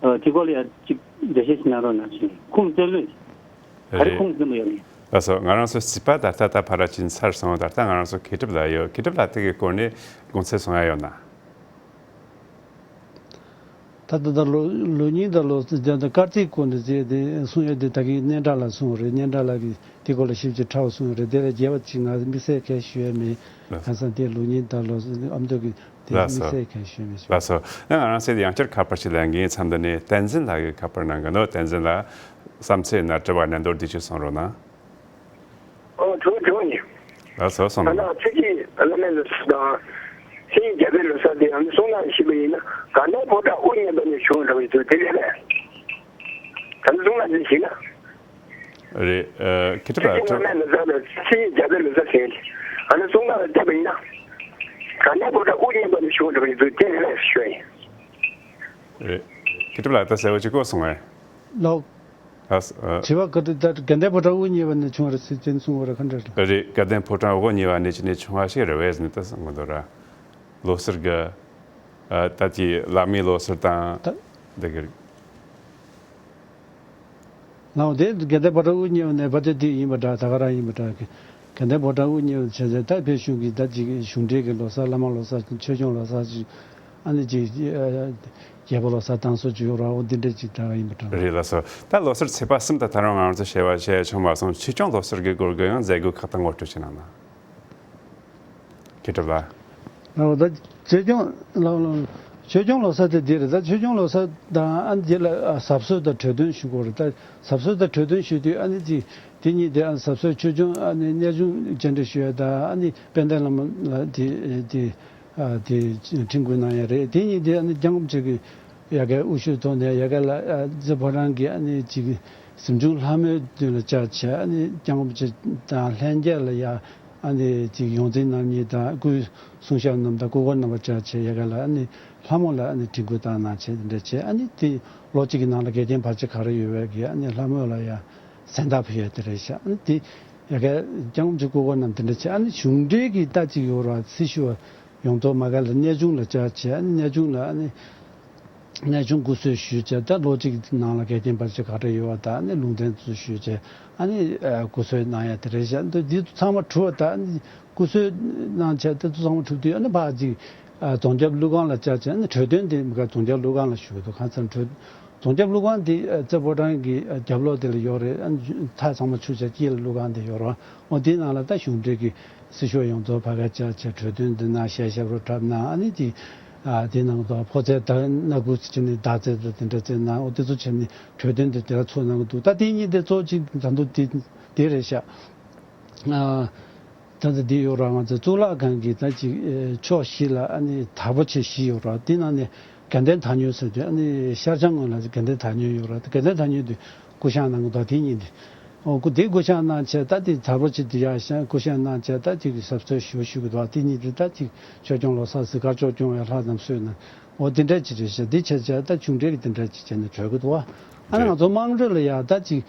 དེ་སྐོར་ལ་ཡ་ཅིག་འགྲེལ་བཤད་ཞིག་གནང་རོགས་གནང་ཞིང་། ཁུངས་བཙུན་ལོས་ག་རེ་རེད། ཁུངས་བཙུན་པ་ཡོད་ནི། ལགས་སོ། ང་རང་ཚོ་སྲིད་པ་ད་ལྟ་ད་ཕ་ར་ཅིན་ཚར་སོང་། ད་ལྟ་ང་རང་ཚོ་མཁས་གྲུབ་ལགས་ཡོད། མཁས་གྲུབ་ལགས་དེ་གི་སྐོར་ནས་དགོངས་ཚུལ་གསུང་ཡ་ཡོད་ན། ད་ལྟ་ད་ལོ་ལོ་རྙིང་དང་ལོ་ད་ད་སྐར་རྩིས་སྐོར་ནས་བྱས་ཏེ་གསུང་ཡ་དེ་ད་གིན་སྙན་གྲགས་ལགས་གསུངས་རེད། སྙན་གྲགས་ལགས་ཀྱིས་དེ་སྐོར་ལ་ཞིབ་ཅིག་ཕྲ་བ་གསུངས་རེད། དེ་ལས་རྒྱས་པ་ཅིག་ང་དམིགས་བསལ་གང་ཞུ་ཡ་མེད། ལགས། གང་ཟེར་དེ་ལོ་རྙིང་དང་ལོ་ཨ་མདོ་གི་དེ་ལགས་སོ། དམིགས་བསལ་གང་ཞུ་ཡ་མེད། ལགས་སོ། ང་ང་རང་ཚོས་ཡང་བསྐྱར་ཁ་པར་ཞིག་ལེན་གྱི་ཡིན། མཚམས་འདི་ནས་བསྟན་འཛིན་ལགས་ཀྱིས་ཁ་པར་གནང་གི་འདུག་བསྟན་འཛིན་ལགས་བསམ་ཚུལ་ཡིན་ན་དྲི་བ་ཡིན་ན་མདོར་བསྡུས་ཅིག་གསུང་རོགས་གནང་། ཨོ་དྲི་བ་དྲི་བ་ཡིན། ལགས་སོ་གསུངས་ད་ནས། ལ་ཚེས་གཅིག་བླ་མའི་ལོ་གསར་དང་། ཚེས་གཉིས་རྒྱལ་པོའི་ལོ་གསར་དེ་ཡང་གསུང་སྟངས་ཤིག་པ་ཡིན་ན་དགའ་ལྡན་ཕོ་བྲང་དབུ་བརྙེས་པ་ནས་བྱུང་བ་འདྲ་བོ་ཡིན་ཚུལ་དེ་རེད་པས། ད་ནི་གསུང་སྟངས་དེ་ཞིག་ན། རེད། ཨ་མཁས་གྲུབ་ལགས། ཚེས་གཅིག་བླ་མའི་ལོ་གསར་དང་ཚེས་གཉིས་རྒྱལ་པོའི་ལོ་གསར་ཟེར་ཡ་དེ་ཨ་ནི་གསུང་སྟངས་ལ་བལྟས་པ་ཡིན་ན། དགའ་ལྡན་ཕོ་བྲང་དབུ་བརྙེས་པ་ནས་བྱུང་བ་འདྲ་བོ་ཡིན་ཚུལ་དེ་རེད་པས་ཞུ་བ་ཡིན། རེད། མཁས་གྲུབ་ལགས་ད་གསལ་བོ་ཅིག་གོ་སོང་ངས། ལགས། ཨ་ཨ། དྲི་བ་ག་དུས་ལྟར་དགའ་ལྡན་ཕོ་བྲང་དབུ་བརྙེས་པ་ནས་བྱུང་བ་རེད་ཟེར་ཅན་གསུང་བ་རེད་ག་འདྲ་རེད། རེད། དགའ་ལྡན་ཕོ་བྲང་དབུ་བརྙེས་པ་ནས་ཅི་ནས་བྱུང་བ་ཞིག་རེད་པས་ཟེར་ནས་ད་གསུང་གི་འདུག་ར། ལོ་གསར་གི། ཨ་ད་ཅི་བླ་མའི་ལོ་གསར་དང་། ད། འདི་གི་རེད། ལགས་འོ་དེ་དགའ་ལྡན་ཕོ་བྲང་དབུ་བརྙེས་པ་ནས་ཕ་དེ་དེ་ཡིན་པ་འདྲ་ད་ག་རང་ཡིན་པ་འདྲ་གི། དགའ་ལྡན་ཕོ་བྲང་དབུ་བརྙེས་པ་བྱས་ཙང་ད་བོད་གཞུང་གི་ད་ཅིག་གཞུང་འབྲེལ་གི་ལོ་གསར་བླ་མ་ལོ་གསར་ཆོས་སྐྱོང་ལོ་གསར་ཅིག་ཨ་ནི་ཅིག་ཨ་རྒྱལ་པོ་ལོ་གསར་བཏང་སྲོལ་ཅིག་ཡོད་ར། འོ་འདི་འདྲ་ཅིག་ད་ཡིན་པ་འདྲ། རེད་ལགས་སོ། ད་ལོ་གསར་ཚེས་པ་གསུམ་ད་ད་རུང་ང་རང་ཚོ་ཞལ་པར་བྱས་བྱུང་མ་སོང་། ཆོས་སྐྱོང་ལོ་གསར་གྱི་སྐོར་གྱི་ཡང་མཛད་སྒོ་ཁག་དང་ངོ་སྤྲོད་བྱེད་གནང་ན། མཁས་གྲུབ་ལགས། ཨོ་ད་ཆོས་སྐྱོང་ལགས་ལགས། ཆོས་སྐྱོང་ལོ་གསར་དེ་འདི་རེད། ད་ཆོས་སྐྱོང་ལོ་གསར་དང་ཨ་ནི་རྗེས་ལ་ཨ་གཟབ་གསོལ་དང་གྲོས་འདོན་ཞུ་དགོས་རེད། ད་གཟབ་གསོལ་དང་གྲོས་འདོན་ཞུ་དུས་ཨ་ནི་ཅིག་དེ་གཉིས་དེ་ཨ་གཟབ་གསོལ་ཆོས་སྐྱོང་ཨ་ནི་གནས་ཆུང་བཅར་འདྲི་ཞུ་ཡ་ད་ཨ་ནི་དཔལ་ལྡན་བླ་མ་ལ་དེ་དེ། ཨ་དེ་ཁྲིམས་བཀོད་གནང་ཡ་རེད། དེ་གཉིས་དེ་ཨ་ནི་སྐྱབས་མགོན་ཆེན་གྱི་ཡ་གའི་དབུ་བཞུགས་ཐོག་ནས་ཡ་ག་ལ་ཨ་རྩེ་ཕོ་བྲང་གི་ཨ་ནི་ཅིག་གཟིམ་ཆུང་ལྷ་མོའི་མདུན་ལ་བཅར་བྱས་ཨ་ནི་སྐྱབས་མགོན་ཆེན་དང་ལྷན་རྒྱས་ལ་ཡ་ཨ་ནི་ཅིག་ཡོངས་འཛིན་རྣམ་གཉིས་དང་སྐུའི་གསུང་ཞབས་རྣམས་དང་སྐུ་འཁོར་རྣམ་པ་བཅར་བྱས་ཡ་ག་ལ་ཨ་ནི་ལྷ་མོ་ལ་ཨ་ནི་དྲན་སྐུལ་བཏང་གནང་བྱས་དེ་འདྲ་བྱས་ཨ་ནི་དེ་ལོ་གཅིག་གི་ནང་ལ་འགལ་རྐྱེན་བར་ཆད་ག་རེ་ཡོད་པའི་གི་ཨ་ནི་ལྷ་མོ་ལ་ཡ་སེམས་ཐག་ཕུལ་ཡ་དེ་རེད་ཤག་ཨ་ནི་དེ་ཡ་ག་སྐྱབས་མགོན་ཆེན་སྐུ་འཁོར་རྣམས་དེ་འདྲ་བྱས་ཨ་ནི་གཞུང་འབྲེལ་གྱི་ལྟ་ཅིག་ཡོད་ར་སྲི་ཞུ་བ། ཡོངས་རྫོགས་མ་ག་ལ་གནས་ཆུང་ལ་བཅར་བྱས། ཨ་ནི་གནས་ཆུང་ལ་ཨ་ནི་གནས་ཆུང་སྐུ་གསོལ་ཞུས་བྱས། ད་ལོ་གཅིག་ནང་ལ་འགལ་རྐྱེན་བར་ཆད་ག་འདྲ་ཡོད་པ་དང་། ཨ་ནི་ལུང་བསྟན་ཚུལ་ཞུས་བྱས། ཨ་ནི་ཨ་སྐུ་གསོལ་གནང་ཡ་དེ་རེད་བཞག་འདི་འདི་ཚང་མ་གྲུབ་པ་དང་། ཨ་ནི་སྐུ་གསོལ་གནང་བྱས་དེ་ཚོ་ཚང་མ་གྲུབ་དུས། ཨ་ནི་ཕར་ཅིག་ཨ་རྫོང་རྒྱབ་ཀླུ་ཁང་ལ་བཅར་བྱས། ཨ་ནི་གྲོས་སྟོན་དེ་མི་ག་རྫོང་རྒྱབ་ཀླུ་ཁང་ལ་ཞུ་གི་འདུག་གང་ཟེར་ན་གྲོས་རྫོང་རྒྱབ་ཀླུ་ཁང་དེ་ཨ་རྩེ་ཕོ་བྲང་གི་ཨ་རྒྱབ་ལོགས་དེ་ལ་ཡོད་རེད། ཨ་ནི་མཐའ་ཚང་མ་ཆུ་བྱས་དཀྱིལ་ལ་ཀླུ་ཁང་དེ་ཡོད་རེད། འོ་དེའི་ནང་ལ་ད་གཞུང་འབྲེལ་གྱི་སྲི་ཞུ་ཡོངས་རྫོགས་ཕ་ག་བཅར་བྱས། གྲོས་སྟོན་འདི་གནང་། ཞལ་ཞབས་བྲོ་འཁྲབ་གནང་། ཨ་ནི་དེ་ཨ་དེ་ནང་དུ་ཕོ་རྩལ་དང་སྣ་ཁུག་བྱས་ནས་མདའ་རྩེད་དང་དེ་འདྲ་རྩེད་གནང་། འོ་དེ་ཚོ་བྱས་ནས་གྲོས་སྟོན་དེ་དེ་ལ་ཚུགས་གནང་གི་འདུག་ད་དེ་གཉིས་དེ་གཙོ་ཆེ་ད་དུང་དེ་དེ་རེད་ཤག་ཨ་ད་ལྟ་འདི་ཡོད་ར། ང་ཚོ་གཙུག་ལག་ཁང་གི་ད་ཅིག་ཨེ་ཕྱོགས་བཞི་ལ་ཨ་ནི་དར་པོ་ཆེ་བཞི་ཡོད་ར། དེ་ནང་ནས་དགའ་ལྡན་དར་ཉོན་ཟེར་དུས། ཨ་ནི་ཤར་བྱང་ངོས་ལ་དགའ་ལྡན་དར་ཉོན་ཡོད་ར། དགའ་ལྡན་དར་ཉོན་དེ་སྐུ་བཤངས་གནང་གི་འདུག་དེ་གཉིས་དེ། ཨོ་སྐུ་དེ་སྐུ་བཤངས་གནང་བྱས། ད་དེ་དར་པོ་ཆེ་དེ་ཡར་བཤངས། སྐུ་བཤངས་གནང་བྱས། ད་དེ་གི་ཟབ་གསོལ་ཞུ་ཞུ་གི་འདུག་དེ་གཉིས་དེ་ད་ཅིག་ཆོས་སྐྱོང་ལོ་གསར་ཟེར། དཀར་ཕྱོགས་སྐྱོང་བའི་ལྷ་རྣམས་གསོལ་གནང་། འོ་དེ་འདྲ་ཅིག་རེད་ཤག་འདི་བྱས་བྱས་ད་གཞུང་འབྲེལ་གྱི་དེ་འདྲ་ཅིག་བྱས་ནས་གྲོལ་གི་འདུག་ཨ་ནི་རེད། ང་ཚོ་དམངས་ཁྲོད་ལ་ཡ་ད་ཅིག་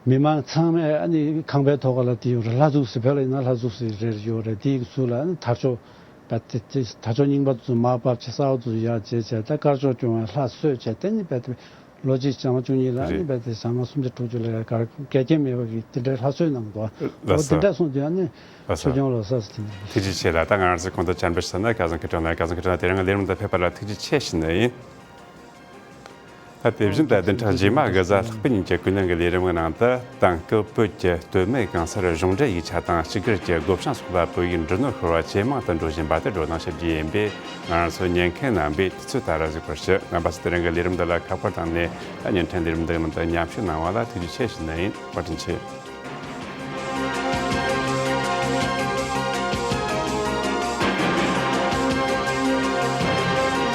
མི་མང་ཚང་མས་ཨ་ནི་ཁང་པའི་ཐོག་ཁ་ལ་དེ་ཡོད་རེད། ལྷ་གཟུགས་ཟེར། བོད་ལ་ཡིན་ན་ལྷ་གཟུགས་ཟེར་རེ་ཡོད་རེད། དེའི་ཟུར་ལ་ཨ་ནི་དར་ལྕོག་པ་དེ་དེ་དར་ལྕོག་རྙིང་པ་ཚོ་མར་ཕབ་བྱས། གསར་པ་ཚོ་ཡར་བྱས་བྱས། ད་དཀར་ཕྱོགས་སྐྱོང་བའི་ལྷ་གསོལ་བྱས། དེ་ནི་རྦད་དེ་ལོ་གཅིག་བྱ་དངོས་བཅུ་གཉིས་ལ་ཨ་ནི་རེད། རྦད་དེ་བྱ་དངོས་སུམ་ཅུ་དྲུག་ཅུ་ལ་ཡ་གར་འགལ་རྐྱེན་མེད་པ་གི་དེ་འདྲའི་ལྷ་གསོལ་གནང་འདུག་ལགས་འོ་དེ་སོ། འདྲ་སོང་དུས་ཨ་ནི་ལགས་ཆོས་སོ། སྐྱོང་ལོ་གསར་ཟེར་དེ་ནི་ཐུགས་རྗེ་ཆེ་ལགས། ད་ང་རང་ཚོས་གོང་དུ་བཅར་འདྲི་ཞུས་ན་སྐལ་བཟང་སྐུ་ཕྲེང་ལགས། སྐལ་བཟང་སྐུ་ཕྲེང་ལགས་དེ་རིང་ལས་རིམ་དུ་ཕེབས་པ་ལ་ཐུགས་རྗེ་ཆེ་ཞུ་ནི་ཡིན། ད་དེ་བཞིན་དུ་བདུན་ཕྲག་རྗེས་མ་དགུ་གཟའ་ལྷག་པའི་ཉིན་གྱི་ཀུན་གླེང་གི་ལས་རིམ་གྱི་ནང་དུ། དེང་སྐབས་བོད་ཀྱི་སྟོད་སྨད་གང་སར་གཞུང་འབྲེལ་ཡིག་ཆ་དང་གཅིག་གྱུར་གྱི་སྒོ་བྱང་སོགས་ལ་བོད་ཡིག་འབྲི་ནོར་ཤོར་བ་ཇེ་མང་དུ་འགྲོ་བཞིན་པ་དེ་བགྲོ་གླེང་ཞུ་རྒྱུ་ཡིན་པས། ང་རང་ཚོ་ཉན་མཁན་རྣམ་པས་དུས་ཚོད་ལྟར་གཟིགས་པར་ཞུ། རྣམ་པ་ཚོས་དེ་རིང་གི་ལས་རིམ་འདི་ལ་ཁ་པར་བཏང་ནས། ད་བརྙན་འཕྲིན་ལས་རིམ་འདིའི་ནང་དུ་མཉམ་ཞུགས་གནང་བ་ལ་ཐུགས་རྗེ་ཆེ་ཞུ་ནི་ཡིན། བཀའ་དྲིན་ཆེ།